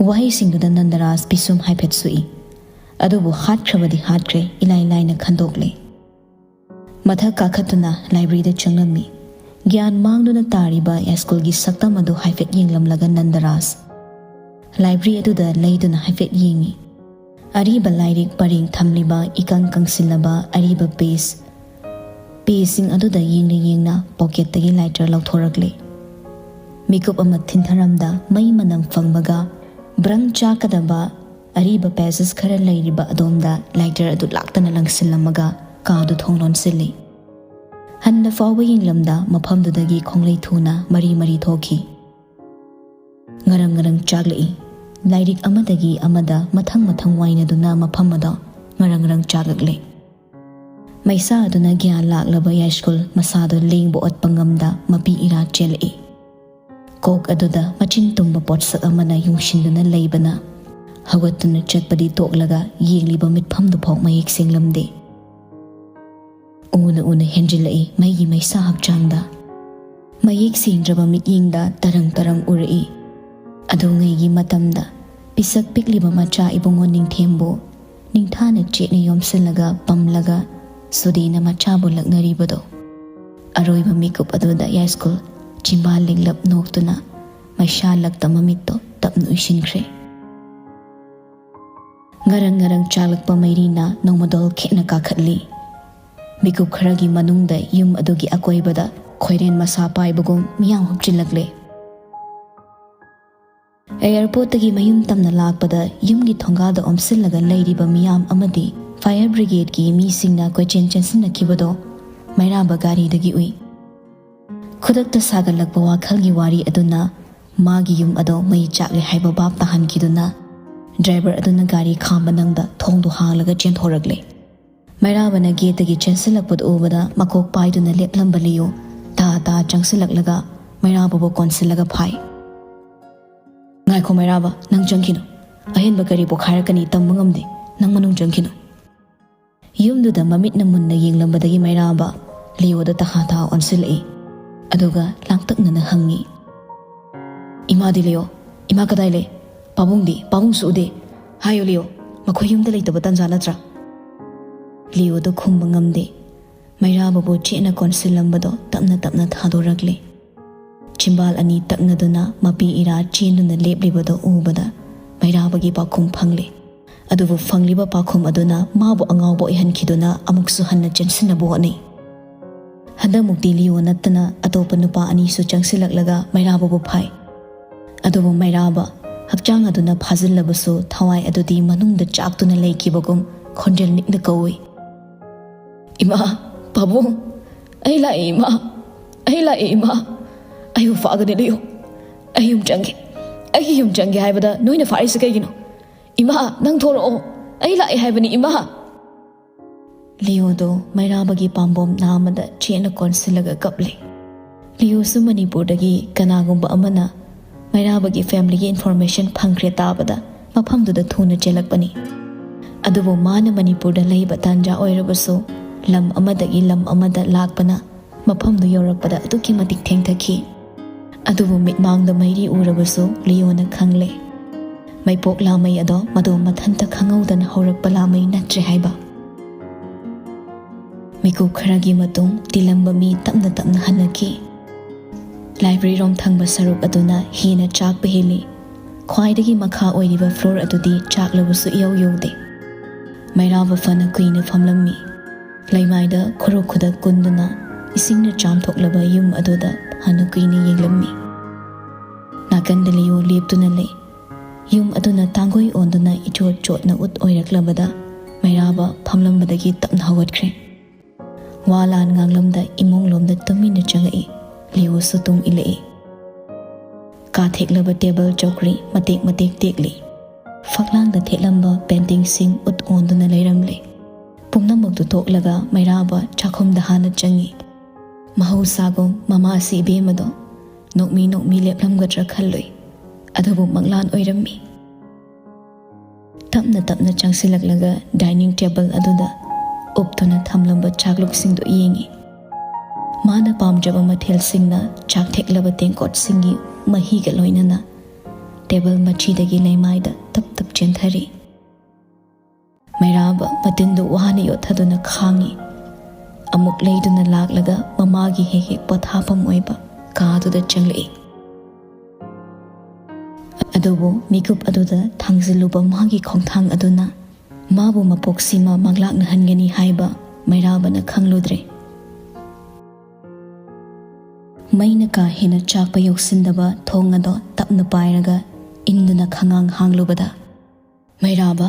ꯋꯥꯍꯩꯁꯤꯡꯗꯨꯗ ꯅꯟꯗꯔꯥꯖ ꯄꯤꯁꯨꯝ ꯍꯥꯏꯐꯦꯠ ꯁꯨꯛꯏ꯫ ꯑꯗꯨꯕꯨ ꯍꯥꯠꯈ꯭ꯔꯕꯗꯤ ꯍꯥꯠꯈ꯭ꯔꯦ, ꯏꯂꯥꯏ ꯂꯥꯏꯅ ꯈꯟꯗꯣꯛꯂꯦ꯫ ꯃꯊꯛ ꯀꯥꯈꯠꯇꯨꯅ ꯂꯥꯏꯕ꯭ꯔꯦꯔꯤꯗ ꯆꯪꯂꯝꯃꯤ꯫ ꯒ꯭ꯌꯥꯟ ꯃꯥꯡꯗꯨꯅ ꯇꯥꯔꯤꯕ ꯌꯥꯏꯁ꯭ꯀꯨꯜꯒꯤ ꯁꯛꯇꯝ ꯑꯗꯨ ꯍꯥꯏꯐꯦꯠ ꯌꯦꯡꯂꯝꯂꯒ ꯅꯟꯗꯔꯥꯖ ꯂꯥꯏꯕ꯭ꯔꯦꯔꯤ ꯑꯗꯨꯗ ꯂꯩꯗꯨꯅ ꯍꯥꯏꯐꯦꯠ ꯌꯦꯡꯉꯤ꯫ ꯑꯔꯤꯕ ꯂꯥꯏꯔꯤꯛ ꯄꯔꯦꯡ ꯊꯝꯂꯤꯕ ꯏꯀꯪ ꯀꯪꯁꯤꯜꯂꯕ ꯑꯔꯤꯕ ꯄꯦꯖ, ꯄꯦꯖꯁꯤꯡ ꯑꯗꯨꯗ ꯌꯦꯡꯅ ꯌꯦꯡꯅ ꯄꯣꯀꯦꯠꯇꯒꯤ ꯂꯥꯏꯇꯔ ꯂꯧꯊꯣꯔꯛꯂꯦ꯫ ꯃꯤꯀꯨꯞ ꯑꯃ ꯊꯤꯟꯊꯔꯝꯗ ꯃꯩ ꯃꯅꯝ ꯐꯪꯕꯒ ꯕ꯭ꯔꯪ ꯆꯥꯛꯀꯗꯕ ꯑꯔꯤꯕ ꯄꯦꯖꯦꯁ ꯈꯔ ꯂꯩꯔꯤꯕ ꯑꯗꯣꯝꯗ ꯂꯥꯏꯇꯔ ꯑꯗꯨ ꯂꯥꯛꯇꯅ ꯂꯪꯁꯤꯜꯂꯝꯃꯒ ꯀꯥꯗꯨ ꯊꯣꯡ ꯂꯣꯟꯁꯤꯜꯂꯤ꯫ ꯍꯟꯅ ꯐꯥꯎꯕ ꯌꯦꯡꯂꯝꯗ ꯃꯐꯝꯗꯨꯗꯒꯤ ꯈꯣꯡꯂꯩ ꯊꯨꯅ ꯃꯔꯤ ꯃꯔꯤ ꯊꯣꯛꯈꯤ꯫ ꯉꯔꯪ ꯉꯔꯪ ꯆꯥꯛꯂꯛꯏ꯫ ꯂꯥꯏꯔꯤꯛ ꯑꯃꯗꯒꯤ ꯑꯃꯗ ꯃꯊꯪ ꯃꯊꯪ ꯋꯥꯏꯅꯗꯨꯅ ꯃꯐꯝ ꯑꯗꯣ ꯉꯔꯪ ꯉꯔꯪ ꯆꯥꯛꯂꯛꯂꯦ꯫ ꯃꯩꯁꯥ ꯑꯗꯨꯅ ꯒ꯭ꯌꯥꯟ ꯂꯥꯛꯂꯕ ꯌꯥꯏꯁ꯭ꯀꯨꯜ ꯃꯁꯥꯗꯣ ꯂꯦꯡꯕ ꯑꯣꯠꯄ ꯉꯝꯗ ꯃꯄꯤ ꯏꯔꯥ ꯆꯦꯜꯂꯛꯏ꯫ ꯀꯣꯛ ꯑꯗꯨꯗ ꯃꯆꯤꯟ ꯇꯨꯝꯕ ꯄꯣꯠꯁꯛ ꯑꯃꯅ ꯌꯨꯡꯁꯤꯟꯗꯨꯅ ꯂꯩꯕꯅ ꯍꯧꯒꯠꯇꯨꯅ ꯆꯠꯄꯗꯤ ꯇꯣꯛꯂꯒ ꯌꯦꯡꯂꯤꯕ ꯃꯤꯠꯐꯝꯗꯨꯐꯥꯎ ꯃꯌꯦꯛ ꯁꯦꯡꯂꯝꯗꯦ꯫ ꯎꯅ ꯎꯅ ꯍꯦꯟꯖꯤꯜꯂꯛꯏ ꯃꯩꯒꯤ ꯃꯩꯁꯥ ꯍꯛꯆꯥꯡꯗ꯫ ꯃꯌꯦꯛ ꯁꯦꯡꯗ꯭ꯔꯕ ꯃꯤꯠꯌꯦꯡꯗ ꯇꯔꯪ ꯇꯔꯪ ꯎꯔꯛꯏ꯫ ꯑꯗꯨꯉꯩꯒꯤ ꯃꯇꯝꯗ ꯄꯤꯁꯛ ꯄꯤꯛꯂꯤꯕ ꯃꯆꯥ ꯏꯕꯨꯡꯉꯣ ꯅꯤꯡꯊꯦꯝꯕꯨ ꯅꯤꯡꯊꯥꯅ ꯆꯦꯠꯅ ꯌꯣꯝꯁꯤꯜꯂꯒ ꯄꯝꯂꯒ ꯁꯨꯗꯦꯅ ꯃꯆꯥꯕꯨ ꯂꯛꯅꯔꯤꯕꯗꯣ꯫ ꯑꯔꯣꯏꯕ ꯃꯤꯀꯨꯞ ꯑꯗꯨꯗ ꯌꯥꯏꯁ꯭ꯀꯨꯜ ꯆꯤꯝꯕꯥꯜ ꯂꯦꯡꯂꯞ ꯅꯣꯛꯇꯨꯅ ꯃꯩꯁꯥ ꯂꯛꯇ ꯃꯃꯤꯠꯇꯣ ꯇꯞꯅ ꯎꯏꯁꯤꯟꯈ꯭ꯔꯦ꯫ ꯉꯔꯪ ꯉꯔꯪ ꯆꯥꯛꯂꯛꯄ ꯃꯩꯔꯤꯅ ꯅꯣꯡꯃꯗꯣꯜ ꯈꯦꯠꯅ ꯀꯥꯈꯠꯂꯤ꯫ ꯃꯤꯀꯨꯞ ꯈꯔꯒꯤ ꯃꯅꯨꯡꯗ ꯌꯨꯝ ꯑꯗꯨꯒꯤ ꯑꯀꯣꯏꯕꯗ ꯈꯣꯏꯔꯦꯟ ꯃꯁꯥ ꯄꯥꯏꯕꯒꯨꯝ ꯃꯤꯌꯥꯝ ꯍꯨꯞꯆꯤꯜꯂꯛꯂꯦ꯫ ꯑꯦꯌꯔꯄꯣꯔꯠꯇꯒꯤ ꯃꯌꯨꯝ ꯇꯝꯅ ꯂꯥꯛꯄꯗ ꯌꯨꯝꯒꯤ ꯊꯣꯡꯒꯥꯜꯗ ꯑꯣꯝꯁꯤꯜꯂꯒ ꯂꯩꯔꯤꯕ ꯃꯤꯌꯥꯝ ꯑꯃꯗꯤ ꯐꯥꯌꯔ ꯕ꯭ꯔꯤꯒꯦꯗꯀꯤ ꯃꯤꯁꯤꯡꯅ ꯀꯣꯏꯆꯦꯟ ꯆꯦꯟꯁꯤꯟꯅꯈꯤꯕꯗꯣ ꯃꯩꯔꯥꯕ ꯒꯥꯔꯤꯗꯒꯤ ꯎꯏ꯫ ꯈꯨꯗꯛꯇ ꯁꯥꯒꯠꯂꯛꯄ ꯋꯥꯈꯜꯒꯤ ꯋꯥꯔꯤ ꯑꯗꯨꯅ ꯃꯥꯒꯤ ꯌꯨꯝ ꯑꯗꯣ ꯃꯩ ꯆꯥꯛꯂꯦ ꯍꯥꯏꯕ ꯚꯥꯞ ꯇꯥꯍꯟꯈꯤꯗꯨꯅ ꯗ꯭ꯔꯥꯏꯚꯔ ꯑꯗꯨꯅ ꯒꯥꯔꯤ ꯈꯥꯝꯕ ꯅꯪꯗ ꯊꯣꯡꯗꯨ ꯍꯥꯡꯂꯒ ꯆꯦꯟꯊꯣꯔꯛꯂꯦ꯫ ꯃꯩꯔꯥꯕꯅ ꯒꯦꯠꯇꯒꯤ ꯆꯦꯟꯁꯤꯜꯂꯛꯄꯗꯨ ꯎꯕꯗ ꯃꯀꯣꯛ ꯄꯥꯏꯗꯨꯅ ꯂꯦꯞꯂꯝꯕ ꯂꯤꯌꯨ ꯇꯥ ꯇꯥ ꯆꯪꯁꯤꯜꯂꯛꯂꯒ ꯃꯩꯔꯥꯕꯕꯨ ꯀꯣꯟꯁꯤꯜꯂꯒ ꯐꯥꯏ꯫ "ꯉꯥꯏꯈꯣ ꯃꯩꯔꯥꯕ, ꯅꯪ ꯆꯪꯈꯤꯅꯨ꯫ ꯑꯍꯦꯟꯕ ꯀꯔꯤ ꯄꯣꯈꯥꯏꯔꯛꯀꯅꯤ ꯇꯝꯕ ꯉꯝꯗꯦ꯫ ꯅꯪ ꯃꯅꯨꯡ ꯆꯪꯈꯤꯅꯨ꯫" ꯌꯨꯝꯗꯨꯗ ꯃꯃꯤꯠꯅ ꯃꯨꯟꯅ ꯌꯦꯡꯂꯝꯕꯗꯒꯤ ꯃꯩꯔꯥꯕ ꯂꯤꯌꯣꯗ ꯇꯍꯥ ꯇꯍꯥ ꯑꯣꯟꯁꯤꯜꯂꯛꯏ꯫ ꯑꯗꯨꯒ ꯂꯥꯡꯇꯛꯅꯅ ꯍꯪꯉꯤ, "ꯏꯃꯥꯗꯤ ꯂꯤꯌꯣ? ꯏꯃꯥ ꯀꯗꯥꯏ ꯂꯩ? ꯄꯥꯕꯨꯡꯗꯤ? ꯄꯥꯕꯨꯡꯁꯨ ꯎꯗꯦ꯫ ꯍꯥꯏꯌꯨ ꯂꯤꯌꯣ, ꯃꯈꯣꯏ ꯌꯨꯝꯗ ꯂꯩꯇꯕ ꯇꯟꯖꯥ ꯅꯠꯇ꯭ꯔꯥ?" ꯂꯤꯌꯣꯗ ꯈꯨꯝꯕ ꯉꯝꯗꯦ꯫ ꯃꯩꯔꯥꯕꯕꯨ ꯆꯦꯠꯅ ꯀꯣꯟꯁꯤꯜꯂꯝꯕꯗꯣ ꯇꯞꯅ ꯇꯞꯅ ꯊꯥꯗꯣꯔꯛꯂꯦ꯫ ꯆꯤꯝꯕꯥꯜ ꯑꯅꯤ ꯇꯛꯅꯗꯨꯅ ꯃꯄꯤ ꯏꯔꯥ ꯆꯦꯟꯗꯨꯅ ꯂꯦꯞꯂꯤꯕꯗꯣ ꯎꯕꯗ ꯃꯩꯔꯥꯕꯒꯤ ꯄꯥꯎꯈꯨꯝ ꯐꯪꯂꯦ꯫ ꯑꯗꯨꯕꯨ ꯐꯪꯂꯤꯕ ꯄꯥꯎꯈꯨꯝ ꯑꯗꯨꯅ ꯃꯥꯕꯨ ꯑꯉꯥꯎꯕ ꯑꯣꯏꯍꯟꯈꯤꯗꯨꯅ ꯑꯃꯨꯛꯁꯨ ꯍꯟꯅ ꯆꯦꯟꯁꯤꯟꯅꯕ ꯍꯣꯠꯅꯩ꯫ ꯍꯟꯗꯛꯃꯨꯛꯇꯤ ꯂꯤꯌꯣ ꯅꯠꯇꯅ ꯑꯇꯣꯞꯄ ꯅꯨꯄꯥ ꯑꯅꯤꯁꯨ ꯆꯪꯁꯤꯜꯂꯛꯂꯒ ꯃꯩꯔꯥꯕꯕꯨ ꯐꯥꯏ꯫ ꯑꯗꯨꯕꯨ ꯃꯩꯔꯥꯕ ꯍꯛꯆꯥꯡ ꯑꯗꯨꯅ ꯐꯥꯖꯤꯜꯂꯕꯁꯨ ꯊꯋꯥꯏ ꯑꯗꯨꯗꯤ ꯃꯅꯨꯡꯗ ꯆꯥꯛꯇꯨꯅ ꯂꯩꯈꯤꯕꯒꯨꯝ ꯈꯣꯟꯖꯦꯜ ꯅꯤꯛꯅ ꯀꯧꯏ, "ꯏꯃꯥ, ꯄꯥꯕꯨꯡ, ꯑꯩ ꯂꯥꯛꯑꯦ ꯏꯃꯥ, ꯑꯩ ꯂꯥꯛꯑꯦ ꯏꯃꯥ, ꯑꯩꯕꯨ ꯐꯥꯒꯅꯤ ꯂꯤꯌꯣ, ꯑꯩ ꯌꯨꯝ ꯆꯪꯒꯦ, ꯑꯩꯒꯤ ꯌꯨꯝ ꯆꯪꯒꯦ ꯍꯥꯏꯕꯗ ꯅꯣꯏꯅ ꯐꯥꯔꯤꯁꯤ ꯀꯩꯒꯤꯅꯣ? ꯏꯃꯥ, ꯅꯪ ꯊꯣꯔꯛꯑꯣ, ꯑꯩ ꯂꯥꯛꯑꯦ ꯍꯥꯏꯕꯅꯤ ꯏꯃꯥ!" ꯂꯤꯌꯣꯗꯣ ꯃꯩꯔꯥꯕꯒꯤ ꯄꯥꯝꯕꯣꯝ ꯅꯥ ꯑꯃꯗ ꯆꯦꯠꯅ ꯀꯣꯟꯁꯤꯜꯂꯒ ꯀꯞꯂꯦ꯫ ꯂꯤꯌꯣꯁꯨ ꯃꯅꯤꯄꯨꯔꯗꯒꯤ ꯀꯅꯥꯒꯨꯝꯕ ꯑꯃꯅ ꯃꯩꯔꯥꯕꯒꯤ ꯐꯦꯃꯤꯂꯤꯒꯤ ꯏꯟꯐꯣꯔꯃꯦꯁꯟ ꯐꯪꯈ꯭ꯔꯦ ꯇꯥꯕꯗ ꯃꯐꯝꯗꯨꯗ ꯊꯨꯅ ꯆꯦꯜꯂꯛꯄꯅꯤ꯫ ꯑꯗꯨꯕꯨ ꯃꯥꯅ ꯃꯅꯤꯄꯨꯔꯗ ꯂꯩꯕ ꯇꯥꯟꯖꯥ ꯑꯣꯏꯔꯕꯁꯨ ꯂꯝ ꯑꯃꯗꯒꯤ ꯂꯝ ꯑꯃꯗ ꯂꯥꯛꯄꯅ ꯃꯐꯝꯗꯨ ꯌꯧꯔꯛꯄꯗ ꯑꯗꯨꯛꯀꯤ ꯃꯇꯤꯛ ꯊꯦꯡꯊꯈꯤ꯫ ꯑꯗꯨꯕꯨ ꯃꯤꯠꯃꯥꯡꯗ ꯃꯩꯔꯤ ꯎꯔꯕꯁꯨ ꯂꯤꯌꯣꯅ ꯈꯪꯂꯦ, ꯃꯩꯄꯣꯛ ꯂꯥꯃꯩ ꯑꯗꯣ ꯃꯗꯣ ꯃꯊꯟꯇ ꯈꯪꯍꯧꯗꯅ ꯍꯧꯔꯛꯄ ꯂꯥꯃꯩ ꯅꯠꯇ꯭ꯔꯦ ꯍꯥꯏꯕ꯫ ꯃꯤꯀꯨꯞ ꯈꯔꯒꯤ ꯃꯇꯨꯡ ꯇꯤꯜꯂꯝꯕ ꯃꯤ ꯇꯞꯅ ꯇꯞꯅ ꯍꯟꯅꯈꯤ꯫ ꯂꯥꯏꯕ꯭ꯔꯦꯔꯤ ꯔꯣꯝ ꯊꯪꯕ ꯁꯔꯨꯛ ꯑꯗꯨꯅ ꯍꯦꯟꯅ ꯆꯥꯛꯄ ꯍꯦꯜꯂꯤ꯫ ꯈ꯭ꯋꯥꯏꯗꯒꯤ ꯃꯈꯥ ꯑꯣꯏꯔꯤꯕ ꯐ꯭ꯂꯣꯔ ꯑꯗꯨꯗꯤ ꯆꯥꯛꯂꯕꯁꯨ ꯏꯌꯧ ꯌꯧꯗꯦ꯫ ꯃꯩꯔꯥꯕ ꯐꯅ ꯀꯨꯏꯅ ꯐꯝꯂꯝꯃꯤ꯫ ꯂꯩꯃꯥꯏꯗ ꯈꯨꯔꯨ ꯈꯨꯗꯛ ꯀꯨꯟꯗꯨꯅ ꯏꯁꯤꯡꯅ ꯆꯥꯝꯊꯣꯛꯂꯕ ꯌꯨꯝ ꯑꯗꯨꯗ ꯐꯅ ꯀꯨꯏꯅ ꯌꯦꯡꯂꯝꯃꯤ꯫ ꯅꯥꯀꯟꯗ ꯂꯤꯌꯣ ꯂꯦꯞꯇꯨꯅ ꯂꯩ꯫ ꯌꯨꯝ ꯑꯗꯨꯅ ꯇꯥꯡꯒꯣꯏ ꯑꯣꯟꯗꯨꯅ ꯏꯆꯣꯠ ꯆꯣꯠꯅ ꯎꯠ ꯑꯣꯏꯔꯛꯂꯕꯗ ꯃꯩꯔꯥꯕ ꯐꯝꯂꯝꯕꯗꯒꯤ ꯇꯞꯅ ꯍꯧꯒꯠꯈ꯭ꯔꯦ꯫ ꯋꯥ ꯂꯥꯟ ꯉꯥꯡꯂꯝꯗ ꯏꯃꯨꯡꯂꯣꯝꯗ ꯇꯨꯃꯤꯟꯅ ꯆꯪꯉꯛꯏ꯫ ꯂꯤꯌꯣꯁꯨ ꯇꯨꯡ ꯏꯜꯂꯛꯏ꯫ ꯀꯥ ꯊꯦꯛꯂꯕ ꯇꯦꯕꯜ ꯆꯧꯀ꯭ꯔꯤ ꯃꯇꯦꯛ ꯃꯇꯦꯛ ꯇꯦꯛꯂꯤ꯫ ꯐꯛꯂꯥꯡꯗ ꯊꯦꯠꯂꯝꯕ ꯄꯦꯟꯇꯤꯡꯁꯤꯡ ꯎꯠ ꯑꯣꯟꯗꯨꯅ ꯂꯩꯔꯝꯂꯦ꯫ ꯄꯨꯝꯅꯃꯛꯇꯨ ꯇꯣꯛꯂꯒ ꯃꯩꯔꯥꯕ ꯆꯥꯛꯈꯨꯝꯗ ꯍꯥꯟꯅ ꯆꯪꯉꯤ꯫ ꯃꯍꯧꯁꯥꯒꯨꯝ ꯃꯃꯥꯁꯤ ꯏꯕꯦꯝꯃꯗꯣ ꯅꯣꯛꯃꯤ ꯅꯣꯛꯃꯤ ꯂꯦꯞꯂꯝꯒꯗ꯭ꯔꯥ ꯈꯜꯂꯨꯏ꯫ ꯑꯗꯨꯕꯨ ꯃꯪꯂꯥꯟ ꯑꯣꯏꯔꯝꯃꯤ꯫ ꯇꯞꯅ ꯇꯞꯅ ꯆꯪꯁꯤꯜꯂꯛꯂꯒ ꯗꯥꯏꯅꯤꯡ ꯇꯦꯕꯜ ꯑꯗꯨꯗ ꯎꯞꯇꯨꯅ ꯊꯝꯂꯝꯕ ꯆꯥꯛꯂꯨꯛꯁꯤꯡꯗꯨ ꯌꯦꯡꯉꯤ꯫ ꯃꯥꯅ ꯄꯥꯝꯖꯕ ꯃꯊꯦꯜꯁꯤꯡꯅ ꯆꯥꯛ ꯊꯦꯛꯂꯕ ꯇꯦꯡꯀꯣꯠꯁꯤꯡꯒꯤ ꯃꯍꯤꯒ ꯂꯣꯏꯅꯅ ꯇꯦꯕꯜ ꯃꯆꯤꯗꯒꯤ ꯂꯩꯃꯥꯏꯗ ꯇꯞ ꯇꯞ ꯆꯦꯟꯊꯔꯤ꯫ ꯃꯩꯔꯥꯕ ꯃꯇꯤꯟꯗꯨ ꯋꯥꯅ ꯌꯣꯠꯊꯗꯨꯅ ꯈꯥꯡꯉꯤ꯫ ꯑꯃꯨꯛ ꯂꯩꯗꯨꯅ ꯂꯥꯛꯂꯒ ꯃꯃꯥꯒꯤ ꯍꯦꯛ ꯍꯦꯛ ꯄꯣꯊꯥꯐꯝ ꯑꯣꯏꯕ ꯀꯥꯗꯨꯗ ꯆꯪꯂꯛꯏ꯫ ꯑꯗꯨꯕꯨ ꯃꯤꯀꯨꯞ ꯑꯗꯨꯗ ꯊꯥꯡꯖꯤꯜꯂꯨꯕ ꯃꯥꯒꯤ ꯈꯣꯡꯊꯥꯡ ꯑꯗꯨꯅ ꯃꯥꯕꯨ ꯃꯄꯣꯛꯁꯤꯃ ꯃꯪꯂꯥꯛꯅꯍꯟꯒꯅꯤ ꯍꯥꯏꯕ ꯃꯩꯔꯥꯕꯅ ꯈꯪꯂꯨꯗ꯭ꯔꯦ꯫ ꯃꯩꯅ ꯀꯥ ꯍꯦꯟꯅ ꯆꯥꯛꯄ ꯌꯧꯁꯤꯟꯗꯕ ꯊꯣꯡ ꯑꯗꯣ ꯇꯞꯅ ꯄꯥꯏꯔꯒ ꯏꯟꯗꯨꯅ ꯈꯉꯥꯡ ꯍꯥꯡꯂꯨꯕꯗ, ꯃꯩꯔꯥꯕ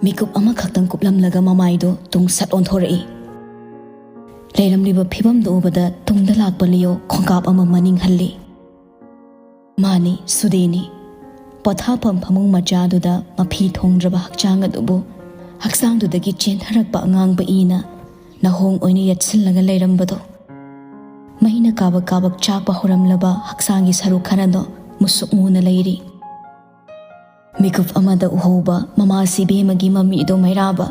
ꯃꯤꯀꯨꯞ ꯑꯃꯈꯛꯇꯪ ꯀꯨꯞꯂꯝꯂꯒ ꯃꯃꯥꯏꯗꯨ ꯇꯨꯡ ꯁꯠ ꯑꯣꯟꯊꯣꯔꯛꯏ꯫ ꯂꯩꯔꯝꯂꯤꯕ ꯐꯤꯕꯝꯗꯨ ꯎꯕꯗ ꯇꯨꯡꯗ ꯂꯥꯛꯄ ꯂꯤꯑꯣ ꯈꯣꯡꯀꯥꯞ ꯑꯃ ꯃꯅꯤꯡ ꯍꯜꯂꯤ꯫ ꯃꯥꯅꯤ, ꯁꯨꯗꯦꯅꯤ꯫ ꯄꯣꯊꯥꯐꯝ ꯐꯃꯨꯡ ꯃꯆꯥꯗꯨꯗ ꯃꯐꯤ ꯊꯣꯡꯗ꯭ꯔꯕ ꯍꯛꯆꯥꯡ ꯑꯗꯨꯕꯨ ꯍꯛꯆꯥꯡꯗꯨꯗꯒꯤ ꯆꯦꯟꯊꯔꯛꯄ ꯑꯉꯥꯡꯕ ꯏꯅ ꯅꯍꯣꯡ ꯑꯣꯏꯅ ꯌꯦꯠꯁꯤꯜꯂꯒ ꯂꯩꯔꯝꯕꯗꯣ꯫ ꯃꯩꯅ ꯀꯥꯕꯛ ꯀꯥꯕꯛ ꯆꯥꯛꯄ ꯍꯧꯔꯝꯂꯕ ꯍꯛꯆꯥꯡꯒꯤ ꯁꯔꯨꯛ ꯈꯔꯗꯣ ꯃꯨꯁꯨꯛ ꯃꯨꯅ ꯂꯩꯔꯤ꯫ ꯃꯤꯀꯨꯞ ꯑꯃꯗ ꯎꯍꯧꯕ ꯃꯃꯥ ꯁꯤꯕꯦꯝꯃꯒꯤ ꯃꯃꯤꯗꯣ ꯃꯩꯔꯥꯕ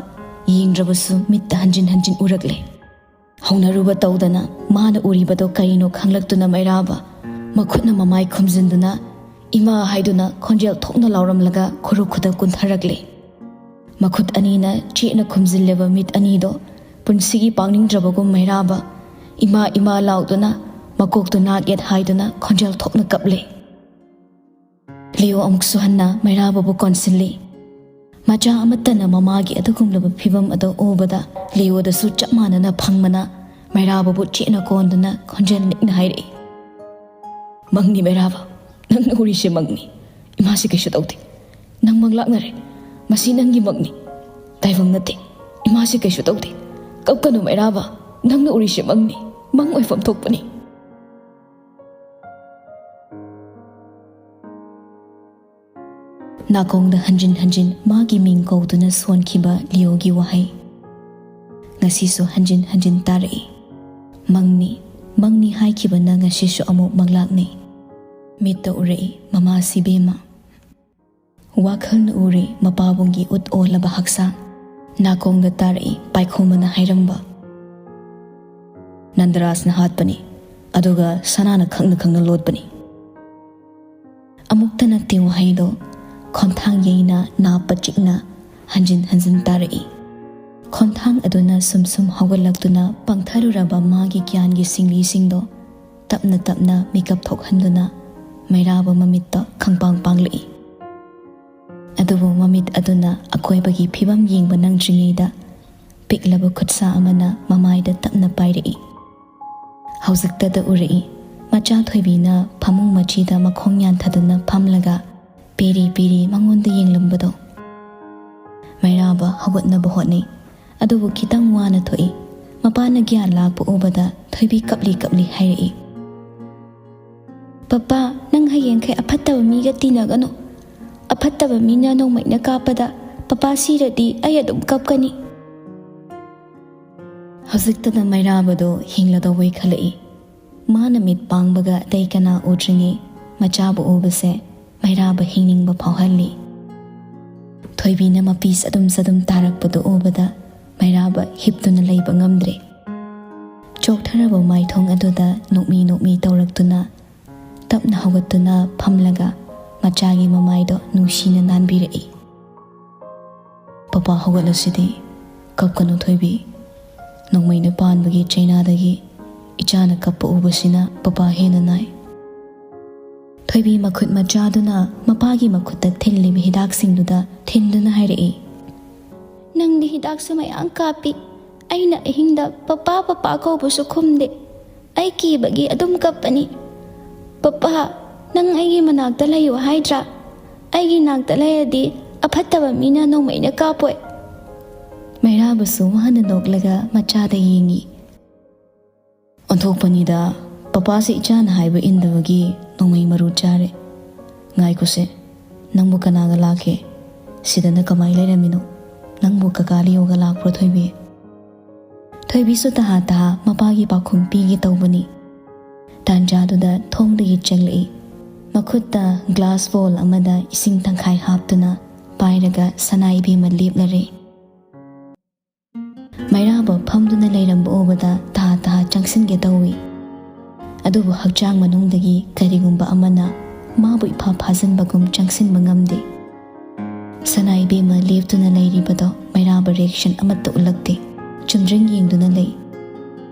ꯌꯦꯡꯗ꯭ꯔꯕꯁꯨ ꯃꯤꯠꯇ ꯍꯟꯖꯤꯟ ꯍꯟꯖꯤꯟ ꯎꯔꯛꯂꯦ꯫ ꯍꯧꯅꯔꯨꯕ ꯇꯧꯗꯅ ꯃꯥꯅ ꯎꯔꯤꯕꯗꯣ ꯀꯔꯤꯅꯣ ꯈꯪꯂꯛꯇꯨꯅ ꯃꯩꯔꯥꯕ ꯃꯈꯨꯠꯅ ꯃꯃꯥꯏ ꯈꯨꯝꯖꯤꯟꯗꯨꯅ "ꯏꯃꯥ" ꯍꯥꯏꯗꯨꯅ ꯈꯣꯟꯖꯦꯜ ꯊꯣꯛꯅ ꯂꯥꯎꯔꯝꯂꯒ ꯈꯨꯔꯨ ꯈꯨꯗ ꯀꯨꯟꯊꯔꯛꯂꯦ꯫ ꯃꯈꯨꯠ ꯑꯅꯤꯅ ꯆꯦꯠꯅ ꯈꯨꯝꯖꯤꯜꯂꯕ ꯃꯤꯠ ꯑꯅꯤꯗꯣ ꯄꯨꯟꯁꯤꯒꯤ ꯄꯥꯡꯅꯤꯡꯗ꯭ꯔꯕꯒꯨꯝ ꯃꯩꯔꯥꯕ "ꯏꯃꯥ, ꯏꯃꯥ" ꯂꯥꯎꯗꯨꯅ ꯃꯀꯣꯛꯇꯨ ꯅꯥꯛ ꯌꯦꯠ ꯍꯥꯏꯗꯨꯅ ꯈꯣꯟꯖꯦꯜ ꯊꯣꯛꯅ ꯀꯞꯂꯦ꯫ ꯂꯤꯑꯣ ꯑꯃꯨꯛꯁꯨ ꯍꯟꯅ ꯃꯩꯔꯥꯕꯕꯨ ꯀꯣꯟꯁꯤꯜꯂꯤ꯫ ꯃꯆꯥ ꯑꯃꯠꯇꯅ ꯃꯃꯥꯒꯤ ꯑꯗꯨꯒꯨꯝꯂꯕ ꯐꯤꯕꯝ ꯑꯗꯨ ꯎꯕꯗ ꯂꯤꯑꯣꯗꯁꯨ ꯆꯞ ꯃꯥꯟꯅꯅ ꯐꯪꯕꯅ ꯃꯩꯔꯥꯕꯕꯨ ꯆꯦꯠꯅ ꯀꯣꯟꯗꯨꯅ ꯈꯣꯟꯖꯦꯜ ꯅꯤꯛꯅ ꯍꯥꯏꯔꯛꯏ, "ꯃꯪꯅꯤ ꯃꯩꯔꯥꯕ, ꯅꯪꯅ ꯎꯔꯤꯁꯦ ꯃꯪꯅꯤ꯫ ꯏꯃꯥꯁꯤ ꯀꯩꯁꯨ ꯇꯧꯗꯦ꯫ ꯅꯪ ꯃꯪ ꯂꯥꯛꯅꯔꯦ꯫ ꯃꯁꯤ ꯅꯪꯒꯤ ꯃꯪꯅꯤ꯫ ꯇꯥꯏꯕꯪ ꯅꯠꯇꯦ꯫ ꯏꯃꯥꯁꯤ ꯀꯩꯁꯨ ꯇꯧꯗꯦ꯫ ꯀꯞꯀꯅꯨ ꯃꯩꯔꯥꯕ, ꯅꯪꯅ ꯎꯔꯤꯁꯦ ꯃꯪꯅꯤ꯫ ꯃꯪ ꯑꯣꯏꯐꯝ ꯊꯣꯛꯄꯅꯤ"꯫ ꯅꯥꯀꯣꯡꯗ ꯍꯟꯖꯤꯟ ꯍꯟꯖꯤꯟ ꯃꯥꯒꯤ ꯃꯤꯡ ꯀꯧꯗꯨꯅ ꯁꯣꯟꯈꯤꯕ ꯂꯤꯑꯣꯒꯤ ꯋꯥꯍꯩ ꯉꯁꯤꯁꯨ ꯍꯟꯖꯤꯟ ꯍꯟꯖꯤꯟ ꯇꯥꯔꯛꯏ꯫ "ꯃꯪꯅꯤ, ꯃꯪꯅꯤ" ꯍꯥꯏꯈꯤꯕꯅ ꯉꯁꯤꯁꯨ ꯑꯃꯨꯛ ꯃꯪꯂꯥꯛꯅꯩ꯫ ꯃꯤꯠꯇ ꯎꯔꯛꯏ ꯃꯃꯥ ꯁꯤꯕꯦꯝꯃ꯫ ꯋꯥꯈꯜꯅ ꯎꯔꯤ ꯃꯄꯥꯕꯨꯡꯒꯤ ꯎꯠ ꯑꯣꯜꯂꯕ ꯍꯛꯆꯥꯡ꯫ ꯅꯥꯀꯣꯡꯗ ꯇꯥꯔꯛꯏ ꯄꯥꯏꯈꯣꯝꯕꯅ ꯍꯥꯏꯔꯝꯕ, "ꯅꯟꯗꯔꯥꯖꯅ ꯍꯥꯠꯄꯅꯤ, ꯑꯗꯨꯒ ꯁꯅꯥꯅ ꯈꯪꯅ ꯈꯪꯅ ꯂꯣꯠꯄꯅꯤ"꯫ ꯑꯃꯨꯛꯇ ꯅꯠꯇꯦ ꯋꯥꯍꯩꯗꯣ, ꯈꯣꯟꯊꯥꯡ ꯌꯩꯅ ꯅꯥꯞꯄ ꯆꯤꯛꯅ ꯍꯟꯖꯤꯟ ꯍꯟꯖꯤꯟ ꯇꯥꯔꯛꯏ꯫ ꯈꯣꯟꯊꯥꯡ ꯑꯗꯨꯅ ꯁꯨꯝ ꯁꯨꯝ ꯍꯧꯒꯠꯂꯛꯇꯨꯅ ꯄꯪꯊꯔꯨꯔꯕ ꯃꯥꯒꯤ ꯒ꯭ꯌꯥꯟꯒꯤ ꯁꯤꯡꯂꯤꯁꯤꯡꯗꯣ ꯇꯞꯅ ꯇꯞꯅ ꯃꯤꯀꯞ ꯊꯣꯛꯍꯟꯗꯨꯅ ꯃꯩꯔꯥꯕ ꯃꯃꯤꯠꯇ ꯈꯪꯄꯥꯡ ꯄꯥꯡꯂꯛꯏ꯫ ꯑꯗꯨꯕꯨ ꯃꯃꯤꯠ ꯑꯗꯨꯅ ꯑꯀꯣꯏꯕꯒꯤ ꯐꯤꯕꯝ ꯌꯦꯡꯕ ꯅꯪꯗ꯭ꯔꯤꯉꯩꯗ ꯄꯤꯛꯂꯕ ꯈꯨꯠꯁꯥ ꯑꯃꯅ ꯃꯃꯥꯏꯗ ꯇꯞꯅ ꯄꯥꯏꯔꯛꯏ꯫ ꯍꯧꯖꯤꯛꯇꯗ ꯎꯔꯛꯏ ꯃꯆꯥ ꯊꯣꯏꯕꯤꯅ ꯐꯃꯨꯡ ꯃꯆꯤꯗ ꯃꯈꯣꯡ ꯌꯥꯟꯊꯗꯨꯅ ꯐꯝꯂꯒ ꯄꯦꯔꯤ ꯄꯦꯔꯤ ꯃꯉꯣꯟꯗ ꯌꯦꯡꯂꯝꯕꯗꯣ꯫ ꯃꯩꯔꯥꯕ ꯍꯧꯒꯠꯅꯕ ꯍꯣꯠꯅꯩ, ꯑꯗꯨꯕꯨ ꯈꯤꯇꯪ ꯋꯥꯅ ꯊꯣꯛꯏ꯫ ꯃꯄꯥꯅ ꯒ꯭ꯌꯥꯟ ꯂꯥꯛꯄ ꯎꯕꯗ ꯊꯣꯏꯕꯤ ꯀꯞꯂꯤ ꯀꯞꯂꯤ ꯍꯥꯏꯔꯛꯏ, "ꯄꯄꯥ, ꯅꯪ ꯍꯌꯦꯡꯈꯩ ꯑꯐꯠꯇꯕ ꯃꯤꯒ ꯇꯤꯟꯅꯒꯅꯨ꯫ ꯑꯐꯠꯇꯕ ꯃꯤꯅ ꯅꯣꯡꯃꯩꯅ ꯀꯥꯞꯄꯗ ꯄꯄꯥ ꯁꯤꯔꯗꯤ ꯑꯩ ꯑꯗꯨꯝ ꯀꯞꯀꯅꯤ꯫" ꯍꯧꯖꯤꯛꯇꯗ ꯃꯩꯔꯥꯕꯗꯣ ꯍꯤꯡꯂꯗꯧꯕꯩ ꯈꯜꯂꯛꯏ꯫ ꯃꯥꯅ ꯃꯤꯠ ꯄꯥꯡꯕꯒ ꯑꯇꯩ ꯀꯅꯥ ꯎꯗ꯭ꯔꯤꯉꯩ ꯃꯆꯥꯕꯨ ꯎꯕꯁꯦ ꯃꯩꯔꯥꯕ ꯍꯤꯡꯅꯤꯡꯕ ꯐꯥꯎꯍꯜꯂꯤ꯫ ꯊꯣꯏꯕꯤꯅ ꯃꯄꯤ ꯆꯗꯨꯝ ꯆꯗꯨꯝ ꯇꯥꯔꯛꯄꯗꯨ ꯎꯕꯗ ꯃꯩꯔꯥꯕ ꯍꯤꯞꯇꯨꯅ ꯂꯩꯕ ꯉꯝꯗ꯭ꯔꯦ꯫ ꯆꯣꯛꯊꯔꯕ ꯃꯥꯏꯊꯣꯡ ꯑꯗꯨꯗ ꯅꯣꯛꯃꯤ ꯅꯣꯛꯃꯤ ꯇꯧꯔꯛꯇꯨꯅ ꯇꯞꯅ ꯍꯧꯒꯠꯇꯨꯅ ꯐꯝꯂꯒ ꯃꯆꯥꯒꯤ ꯃꯃꯥꯏꯗꯣ ꯅꯨꯡꯁꯤꯅ ꯅꯥꯟꯕꯤꯔꯛꯏ꯫ "ꯄꯄꯥ ꯍꯧꯒꯠꯂꯁꯤꯗꯤ, ꯀꯞꯀꯅꯨ ꯊꯣꯏꯕꯤ꯫ ꯅꯣꯡꯃꯩꯅ ꯄꯥꯟꯕꯒꯤ ꯆꯩꯅꯥꯗꯒꯤ ꯏꯆꯥꯅ ꯀꯞꯄ ꯎꯕꯁꯤꯅ ꯄꯄꯥ ꯍꯦꯟꯅ ꯅꯥꯏ꯫" ꯊꯣꯏꯕꯤ ꯃꯈꯨꯠ ꯃꯆꯥꯗꯨꯅ ꯃꯄꯥꯒꯤ ꯃꯈꯨꯠꯇ ꯊꯤꯜꯂꯤꯕ ꯍꯤꯗꯥꯛꯁꯤꯡꯗꯨꯗ ꯊꯤꯟꯗꯨꯅ ꯍꯥꯏꯔꯛꯏ, "ꯅꯪꯗꯤ ꯍꯤꯗꯥꯛꯁꯨ ꯃꯌꯥꯝ ꯀꯥꯞꯄꯤ꯫ ꯑꯩꯅ ꯑꯍꯤꯡꯗ ꯄꯄꯥ ꯄꯄꯥ ꯀꯧꯕꯁꯨ ꯈꯨꯝꯗꯦ꯫ ꯑꯩ ꯀꯤꯕꯒꯤ ꯑꯗꯨꯝ ꯀꯞꯄꯅꯤ꯫ ꯄꯄꯥ, ꯅꯪ ꯑꯩꯒꯤ ꯃꯅꯥꯛꯇ ꯂꯩꯌꯨ ꯍꯥꯏꯗ꯭ꯔꯥ? ꯑꯩꯒꯤ ꯅꯥꯛꯇ ꯂꯩꯔꯗꯤ ꯑꯐꯠꯇꯕ ꯃꯤꯅ ꯅꯣꯡꯃꯩꯅ ꯀꯥꯞꯄꯣꯏ꯫" ꯃꯩꯔꯥꯕꯁꯨ ꯋꯥꯅ ꯅꯣꯛꯂꯒ ꯃꯆꯥꯗ ꯌꯦꯡꯉꯤ꯫ "ꯑꯣꯟꯊꯣꯛꯄꯅꯤꯗ, ꯄꯄꯥꯁꯦ ꯏꯆꯥꯅ ꯍꯥꯏꯕ ꯏꯟꯗꯕꯒꯤ ꯅꯣꯡꯃꯩ ꯃꯔꯨ ꯆꯥꯔꯦ꯫ ꯉꯥꯏꯈꯣꯁꯦ, ꯅꯪꯕꯨ ꯀꯅꯥꯒ ꯂꯥꯛꯀꯦ? ꯁꯤꯗꯅ ꯀꯃꯥꯏ ꯂꯩꯔꯝꯃꯤꯅꯣ? ꯅꯪꯕꯨ ꯀꯀꯥ ꯂꯤꯌꯣꯒ ꯂꯥꯛꯄ꯭ꯔꯣ ꯊꯣꯏꯕꯤ?" ꯊꯣꯏꯕꯤꯁꯨ ꯇꯍꯥ ꯇꯍꯥ ꯃꯄꯥꯒꯤ ꯄꯥꯎꯈꯨꯝ ꯄꯤꯒꯦ ꯇꯧꯕꯅꯤ꯫ ꯇꯥꯟꯖꯥꯗꯨꯗ ꯊꯣꯡꯗꯒꯤ ꯆꯪꯂꯛꯏ꯫ ꯃꯈꯨꯠꯇ ꯒ꯭ꯂꯥꯁ ꯕꯣꯜ ꯑꯃꯗ ꯏꯁꯤꯡ ꯇꯪꯈꯥꯏ ꯍꯥꯞꯇꯨꯅ ꯄꯥꯏꯔꯒ ꯁꯅꯥ ꯏꯕꯦꯝꯃ ꯂꯦꯞꯂꯔꯦ꯫ ꯃꯩꯔꯥꯕ ꯐꯝꯗꯨꯅ ꯂꯩꯔꯝꯕ ꯎꯕꯗ ꯇꯍꯥ ꯇꯍꯥ ꯆꯪꯁꯤꯟꯒꯦ ꯇꯧꯏ꯫ ꯑꯗꯨꯕꯨ ꯍꯛꯆꯥꯡ ꯃꯅꯨꯡꯗꯒꯤ ꯀꯔꯤꯒꯨꯝꯕ ꯑꯃꯅ ꯃꯥꯕꯨ ꯏꯐꯥ ꯐꯥꯖꯤꯟꯕꯒꯨꯝ ꯆꯪꯁꯤꯟꯕ ꯉꯝꯗꯦ꯫ ꯁꯅꯥ ꯏꯕꯦꯝꯃ ꯂꯦꯞꯇꯨꯅ ꯂꯩꯔꯤꯕꯗꯣ ꯃꯩꯔꯥꯕ ꯔꯤꯌꯦꯛꯁꯟ ꯑꯃꯠꯇ ꯎꯠꯂꯛꯇꯦ꯫ ꯆꯨꯝꯗ꯭ꯔꯤꯡ ꯌꯦꯡꯗꯨꯅ ꯂꯩ꯫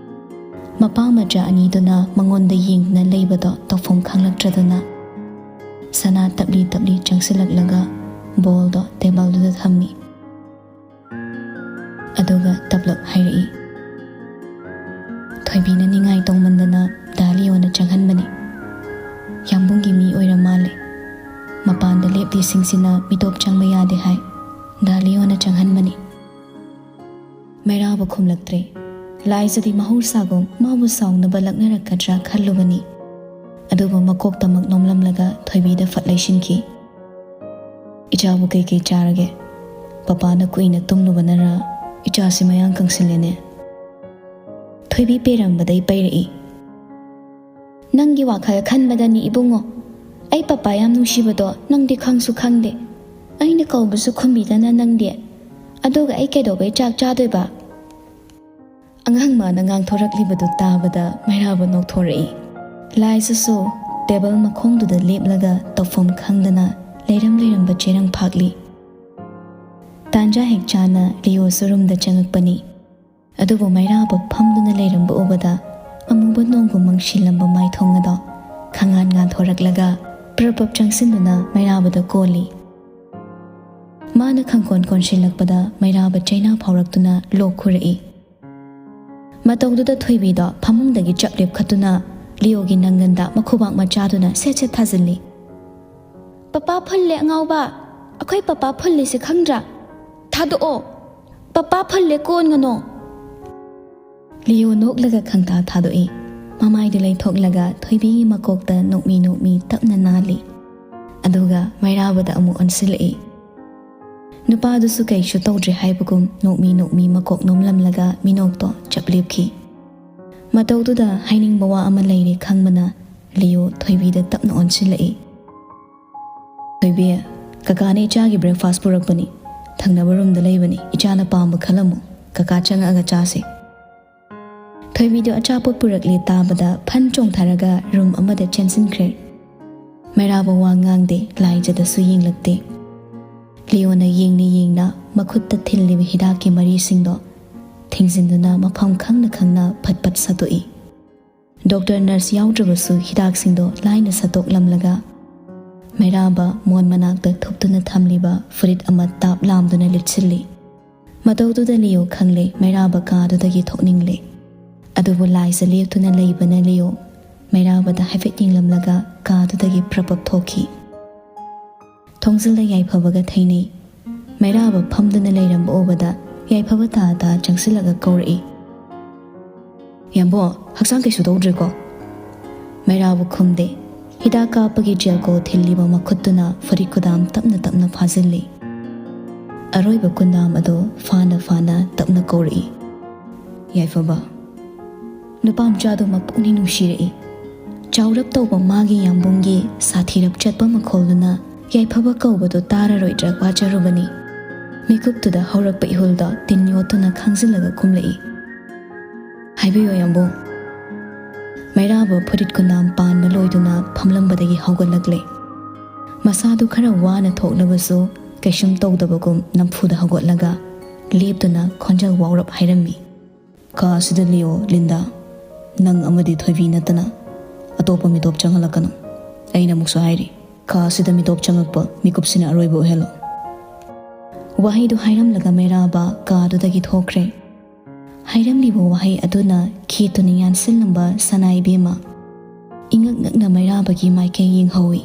ꯃꯄꯥ ꯃꯆꯥ ꯑꯅꯤꯗꯨꯅ ꯃꯉꯣꯟꯗ ꯌꯦꯡꯗꯨꯅ ꯂꯩꯕꯗꯣ ꯇꯧꯐꯝ ꯈꯪꯂꯛꯇ꯭ꯔꯗꯨꯅ ꯁꯅꯥ ꯇꯞꯂꯤ ꯇꯞꯂꯤ ꯆꯪꯁꯤꯜꯂꯛꯂꯒ ꯕꯣꯜꯗꯣ ꯇꯦꯕꯜꯗꯨꯗ ꯊꯝꯃꯤ꯫ ꯑꯗꯨꯒ ꯇꯞꯂꯞ ꯍꯥꯏꯔꯛꯏ, "ꯊꯣꯏꯕꯤꯅ ꯅꯤꯡꯉꯥꯏ ꯇꯧꯃꯟꯗꯅ ꯗꯥ ꯂꯤꯌꯣꯅ ꯆꯪꯍꯟꯕꯅꯤ꯫ ꯃꯄꯥꯟꯗ ꯂꯦꯞꯂꯤꯁꯤꯡꯁꯤꯅ ꯃꯤꯇꯣꯞ ꯆꯪꯕ ꯌꯥꯗꯦ ꯍꯥꯏ꯫ ꯗꯥ ꯂꯤꯑꯣꯅ ꯆꯪꯍꯟꯕꯅꯤ꯫ ꯃꯩꯔꯥꯕ ꯈꯨꯝꯂꯛꯇ꯭ꯔꯦ꯫ ꯂꯥꯏꯖꯗꯤ ꯃꯍꯧꯁꯥꯒꯨꯝ ꯃꯥꯕꯨ ꯁꯥꯎꯅꯕ ꯂꯛꯅꯔꯛꯀꯗ꯭ꯔꯥ ꯈꯜꯂꯨꯕꯅꯤ꯫ ꯑꯗꯨꯕꯨ ꯃꯀꯣꯛꯇꯃꯛ ꯅꯣꯝꯂꯝꯂꯒ ꯊꯣꯏꯕꯤꯗ ꯐꯠ ꯂꯩꯁꯤꯟꯈꯤ꯫ "ꯏꯆꯥꯕꯨ ꯀꯩꯀꯩ ꯆꯥꯔꯒꯦ? ꯄꯄꯥꯅ ꯀꯨꯏꯅ ꯇꯨꯝꯂꯨꯕꯅꯔ ꯏꯆꯥꯁꯤ ꯃꯌꯥꯡ ꯀꯪꯁꯤꯜꯂꯦꯅꯦ?" ꯊꯣꯏꯕꯤ ꯄꯦꯔꯝꯕꯗꯩ ꯄꯩꯔꯛꯏ꯫ "ꯅꯪꯒꯤ ꯋꯥꯈꯜ ꯈꯟꯕꯗꯅꯤ ꯏꯕꯨꯡꯉꯣ꯫ ꯑꯩ ꯄꯄꯥ ꯌꯥꯝ ꯅꯨꯡꯁꯤꯕꯗꯣ ꯅꯪꯗꯤ ꯈꯪꯁꯨ ꯈꯪꯗꯦ꯫ ꯑꯩꯅ ꯀꯧꯕꯁꯨ ꯈꯨꯝꯕꯤꯗꯅ ꯅꯪꯗꯤ꯫ ꯑꯗꯨꯒ ꯑꯩ ꯀꯩꯗꯧꯕꯩ ꯆꯥꯛ ꯆꯥꯗꯣꯏꯕ?" ꯑꯉꯥꯡ ꯃꯥꯅ ꯉꯥꯡꯊꯣꯔꯛꯂꯤꯕꯗꯨ ꯇꯥꯕꯗ ꯃꯩꯔꯥꯕ ꯅꯣꯛꯊꯣꯔꯛꯏ꯫ ꯂꯥꯏꯖꯁꯨ ꯇꯦꯕꯜ ꯃꯈꯣꯡꯗꯨꯗ ꯂꯦꯞꯂꯒ ꯇꯧꯐꯝ ꯈꯪꯗꯅ ꯂꯩꯔꯝ ꯂꯩꯔꯝꯕ ꯆꯦꯔꯪ ꯐꯥꯛꯂꯤ꯫ ꯇꯥꯟꯖꯥ ꯍꯦꯛ ꯆꯥꯅ ꯂꯤꯑꯣꯁꯨ ꯔꯨꯝꯗ ꯆꯪꯉꯛꯄꯅꯤ꯫ ꯑꯗꯨꯕꯨ ꯃꯩꯔꯥꯕ ꯐꯝꯗꯨꯅ ꯂꯩꯔꯝꯕ ꯎꯕꯗ ꯑꯃꯨꯕ ꯅꯣꯡꯒꯨꯝ ꯃꯪꯁꯤꯜꯂꯝꯕ ꯃꯥꯏꯊꯣꯡ ꯑꯗꯣ ꯈꯪꯉꯥꯟ ꯉꯥꯟꯊꯣꯔꯛꯂꯒ ꯄ꯭ꯔꯞ ꯄ꯭ꯔꯞ ꯆꯪꯁꯤꯟꯗꯨꯅ ꯃꯩꯔꯥꯕꯗ ꯀꯣꯜꯂꯤ꯫ ꯃꯥꯅ ꯈꯪꯀꯣꯟ ꯀꯣꯟꯁꯤꯜꯂꯛꯄꯗ ꯃꯩꯔꯥꯕ ꯆꯩꯅꯥ ꯐꯥꯎꯔꯛꯇꯨꯅ ꯂꯣꯛ ꯈꯨꯔꯛꯏ꯫ ꯃꯇꯧꯗꯨꯗ ꯊꯣꯏꯕꯤꯗꯣ ꯐꯃꯨꯡꯗꯒꯤ ꯆꯞ ꯂꯦꯞꯈꯠꯇꯨꯅ ꯂꯤꯑꯣꯒꯤ ꯅꯪꯒꯟꯗ ꯃꯈꯨꯕꯥꯛ ꯃꯆꯥꯗꯨꯅ ꯁꯦꯠ ꯁꯦꯠ ꯊꯥꯖꯤꯜꯂꯤ꯫ "ꯄꯄꯥ ꯐꯨꯜꯂꯦ ꯑꯉꯥꯎꯕ! ꯑꯩꯈꯣꯏ ꯄꯄꯥ ꯐꯨꯜꯂꯤꯁꯦ ꯈꯪꯗ꯭ꯔꯥ? ꯊꯥꯗꯣꯛꯑꯣ! ꯄꯄꯥ ꯐꯨꯜꯂꯦ, ꯀꯣꯟꯒꯅꯣ!" ꯂꯤꯑꯣ ꯅꯣꯛꯂꯒ ꯈꯪꯇꯥ ꯊꯥꯗꯣꯛꯏ꯫ ꯃꯃꯥꯏꯗꯨ ꯂꯩꯊꯣꯛꯂꯒ ꯊꯣꯏꯕꯤꯒꯤ ꯃꯀꯣꯛꯇ ꯅꯣꯛꯃꯤ ꯅꯣꯛꯃꯤ ꯇꯞꯅ ꯅꯥꯜꯂꯤ꯫ ꯑꯗꯨꯒ ꯃꯩꯔꯥꯕꯗ ꯑꯃꯨꯛ ꯑꯣꯟꯁꯤꯜꯂꯛꯏ꯫ ꯅꯨꯄꯥꯗꯨꯁꯨ ꯀꯩꯁꯨ ꯇꯧꯗ꯭ꯔꯦ ꯍꯥꯏꯕꯒꯨꯝ ꯅꯣꯛꯃꯤ ꯅꯣꯛꯃꯤ ꯃꯀꯣꯛ ꯅꯣꯝꯂꯝꯂꯒ ꯃꯤꯅꯣꯛꯇꯣ ꯆꯞ ꯂꯦꯞꯈꯤ꯫ ꯃꯇꯧꯗꯨꯗ ꯍꯥꯏꯅꯤꯡꯕ ꯋꯥ ꯑꯃ ꯂꯩꯔꯦ ꯈꯪꯕꯅ ꯂꯤꯑꯣ ꯊꯣꯏꯕꯤꯗ ꯇꯞꯅ ꯑꯣꯟꯁꯤꯜꯂꯛꯏ꯫ "ꯊꯣꯏꯕꯤ, ꯀꯀꯥꯅ ꯏꯆꯥꯒꯤ ꯕ꯭ꯔꯦꯛꯐꯥꯁ ꯄꯨꯔꯛꯄꯅꯤ꯫ ꯊꯪꯅꯕ ꯔꯨꯝꯗ ꯂꯩꯕꯅꯤ, ꯏꯆꯥꯅ ꯄꯥꯝꯕ ꯈꯜꯂꯝꯃꯨ꯫ ꯀꯀꯥ ꯆꯪꯉꯛꯑꯒ ꯆꯥꯁꯦ꯫" ꯊꯣꯏꯕꯤꯗꯨ ꯑꯆꯥꯄꯣꯠ ꯄꯨꯔꯛꯂꯦ ꯇꯥꯕꯗ ꯐꯟ ꯆꯣꯡꯊꯔꯒ ꯔꯨꯝ ꯑꯃꯗ ꯆꯦꯟꯁꯤꯟꯈ꯭ꯔꯦ꯫ ꯃꯩꯔꯥꯕ ꯋꯥ ꯉꯥꯡꯗꯦ, ꯂꯥꯏꯖꯗꯁꯨ ꯌꯦꯡꯂꯛꯇꯦ꯫ ꯂꯤꯑꯣꯅ ꯌꯦꯡꯅ ꯌꯦꯡꯅ ꯃꯈꯨꯠꯇ ꯊꯤꯜꯂꯤꯕ ꯍꯤꯗꯥꯛꯀꯤ ꯃꯔꯤꯁꯤꯡꯗꯣ ꯊꯤꯡꯖꯤꯟꯗꯨꯅ ꯃꯐꯝ ꯈꯪꯅ ꯈꯪꯅ ꯐꯠ ꯐꯠ ꯁꯠꯇꯣꯛꯏ꯫ ꯗꯣꯛꯇꯔ ꯅꯔꯁ ꯌꯥꯎꯗ꯭ꯔꯕꯁꯨ ꯍꯤꯗꯥꯛꯁꯤꯡꯗꯣ ꯂꯥꯏꯅ ꯁꯠꯇꯣꯛꯂꯝꯂꯒ ꯃꯩꯔꯥꯕ ꯃꯣꯟ ꯃꯅꯥꯛꯇ ꯊꯨꯞꯇꯨꯅ ꯊꯝꯂꯤꯕ ꯐꯨꯔꯤꯠ ꯑꯃ ꯇꯥꯞ ꯂꯥꯝꯗꯨꯅ ꯂꯤꯠꯁꯤꯜꯂꯤ꯫ ꯃꯇꯧꯗꯨꯗ ꯂꯤꯑꯣ ꯈꯪꯂꯦ, ꯃꯩꯔꯥꯕ ꯀꯥꯗꯨꯗꯒꯤ ꯊꯣꯛꯅꯤꯡꯂꯦ꯫ ꯑꯗꯨꯕꯨ ꯂꯥꯏꯖ ꯂꯦꯞꯇꯨꯅ ꯂꯩꯕꯅ ꯂꯤꯑꯣ ꯃꯩꯔꯥꯕꯗ ꯍꯥꯏꯐꯦꯠ ꯌꯦꯡꯂꯝꯂꯒ ꯀꯥꯗꯨꯗꯒꯤ ꯄ꯭ꯔꯞ ꯄ꯭ꯔꯞ ꯊꯣꯛꯈꯤ꯫ ꯊꯣꯡꯖꯤꯜꯗ ꯌꯥꯏꯐꯕꯒ ꯊꯩꯅꯩ꯫ ꯃꯩꯔꯥꯕ ꯐꯝꯗꯨꯅ ꯂꯩꯔꯝꯕ ꯎꯕꯗ ꯌꯥꯏꯐꯕ ꯇꯥ ꯇꯥ ꯆꯪꯁꯤꯜꯂꯒ ꯀꯧꯔꯛꯏ, "ꯌꯥꯝꯕꯣ, ꯍꯛꯆꯥꯡ ꯀꯩꯁꯨ ꯇꯧꯗ꯭ꯔꯦꯀꯣ?" ꯃꯩꯔꯥꯕ ꯈꯨꯝꯗꯦ꯫ ꯍꯤꯗꯥꯛ ꯀꯥꯞꯄꯒꯤ ꯖꯦꯜꯀꯣ ꯊꯤꯜꯂꯤꯕ ꯃꯈꯨꯠꯇꯨꯅ ꯐꯨꯔꯤꯠ ꯈꯨꯗꯥꯝ ꯇꯞꯅ ꯇꯞꯅ ꯐꯥꯖꯤꯜꯂꯤ꯫ ꯑꯔꯣꯏꯕ ꯈꯨꯟꯗꯥꯝ ꯑꯗꯨ ꯐꯥꯅ ꯐꯥꯅ ꯇꯞꯅ ꯀꯧꯔꯛꯏ, "ꯌꯥꯏꯐꯕ!" ꯅꯨꯄꯥ ꯃꯆꯥꯗꯨ ꯃꯄꯨꯛꯅꯤꯡ ꯅꯨꯡꯁꯤꯔꯛꯏ꯫ ꯆꯥꯎꯔꯞ ꯇꯧꯕ ꯃꯥꯒꯤ ꯌꯥꯝꯕꯨꯡꯒꯤ ꯁꯥꯊꯤꯔꯞ ꯆꯠꯄ ꯃꯈꯣꯜꯗꯨꯅ ꯌꯥꯏꯐꯕ ꯀꯧꯕꯗꯨ ꯇꯥꯔꯔꯣꯏꯗ꯭ꯔꯥ ꯋꯥꯖꯔꯨꯕꯅꯤ꯫ ꯃꯤꯀꯨꯞꯇꯨꯗ ꯍꯧꯔꯛꯄ ꯏꯍꯨꯜꯗ ꯇꯤꯟ ꯌꯣꯠꯇꯨꯅ ꯈꯥꯡꯖꯤꯜꯂꯒ ꯀꯨꯝꯂꯛꯏ꯫ "ꯍꯥꯏꯕꯤꯌꯨ ꯌꯥꯝꯕꯨꯡ꯫" ꯃꯩꯔꯥꯕ ꯐꯨꯔꯤꯠ ꯈꯨꯅꯥꯝ ꯄꯥꯟꯕ ꯂꯣꯏꯗꯨꯅ ꯐꯝꯂꯝꯕꯗꯒꯤ ꯍꯧꯒꯠꯂꯛꯂꯦ꯫ ꯃꯁꯥꯗꯨ ꯈꯔ ꯋꯥꯅ ꯊꯣꯛꯂꯕꯁꯨ ꯀꯩꯁꯨꯝ ꯇꯧꯗꯕꯒꯨꯝ ꯅꯝꯐꯨꯗ ꯍꯧꯒꯠꯂꯒ ꯂꯦꯞꯇꯨꯅ ꯈꯣꯟꯖꯦꯜ ꯋꯥꯎꯔꯞ ꯍꯥꯏꯔꯝꯃꯤ, "ꯀꯥ ꯑꯁꯤꯗ ꯂꯩꯌꯣ, ꯂꯤꯟꯗꯥ꯫ ꯅꯪ ꯑꯃꯗꯤ ꯊꯣꯏꯕꯤ ꯅꯠꯇꯅ ꯑꯇꯣꯞꯄ ꯃꯤꯇꯣꯞ ꯆꯪꯍꯜꯂꯛꯀꯅꯨ꯫ ꯑꯩꯅ ꯑꯃꯨꯛꯁꯨ ꯍꯥꯏꯔꯤ, ꯀꯥ ꯑꯁꯤꯗ ꯃꯤꯇꯣꯞ ꯆꯪꯉꯛꯄ ꯃꯤꯀꯨꯞꯁꯤꯅ ꯑꯔꯣꯏꯕ ꯑꯣꯏꯍꯜꯂꯣ꯫" ꯋꯥꯍꯩꯗꯨ ꯍꯥꯏꯔꯝꯂꯒ ꯃꯩꯔꯥꯕ ꯀꯥꯗꯨꯗꯒꯤ ꯊꯣꯛꯈ꯭ꯔꯦ꯫ ꯍꯥꯏꯔꯝꯂꯤꯕ ꯋꯥꯍꯩ ꯑꯗꯨꯅ ꯈꯦꯠꯇꯨꯅ ꯌꯥꯟꯁꯤꯜꯂꯝꯕ ꯁꯅꯥ ꯏꯕꯦꯝꯃ ꯏꯉꯛ ꯉꯛꯅ ꯃꯩꯔꯥꯕꯒꯤ ꯃꯥꯏꯀꯩ ꯌꯦꯡꯍꯧꯏ꯫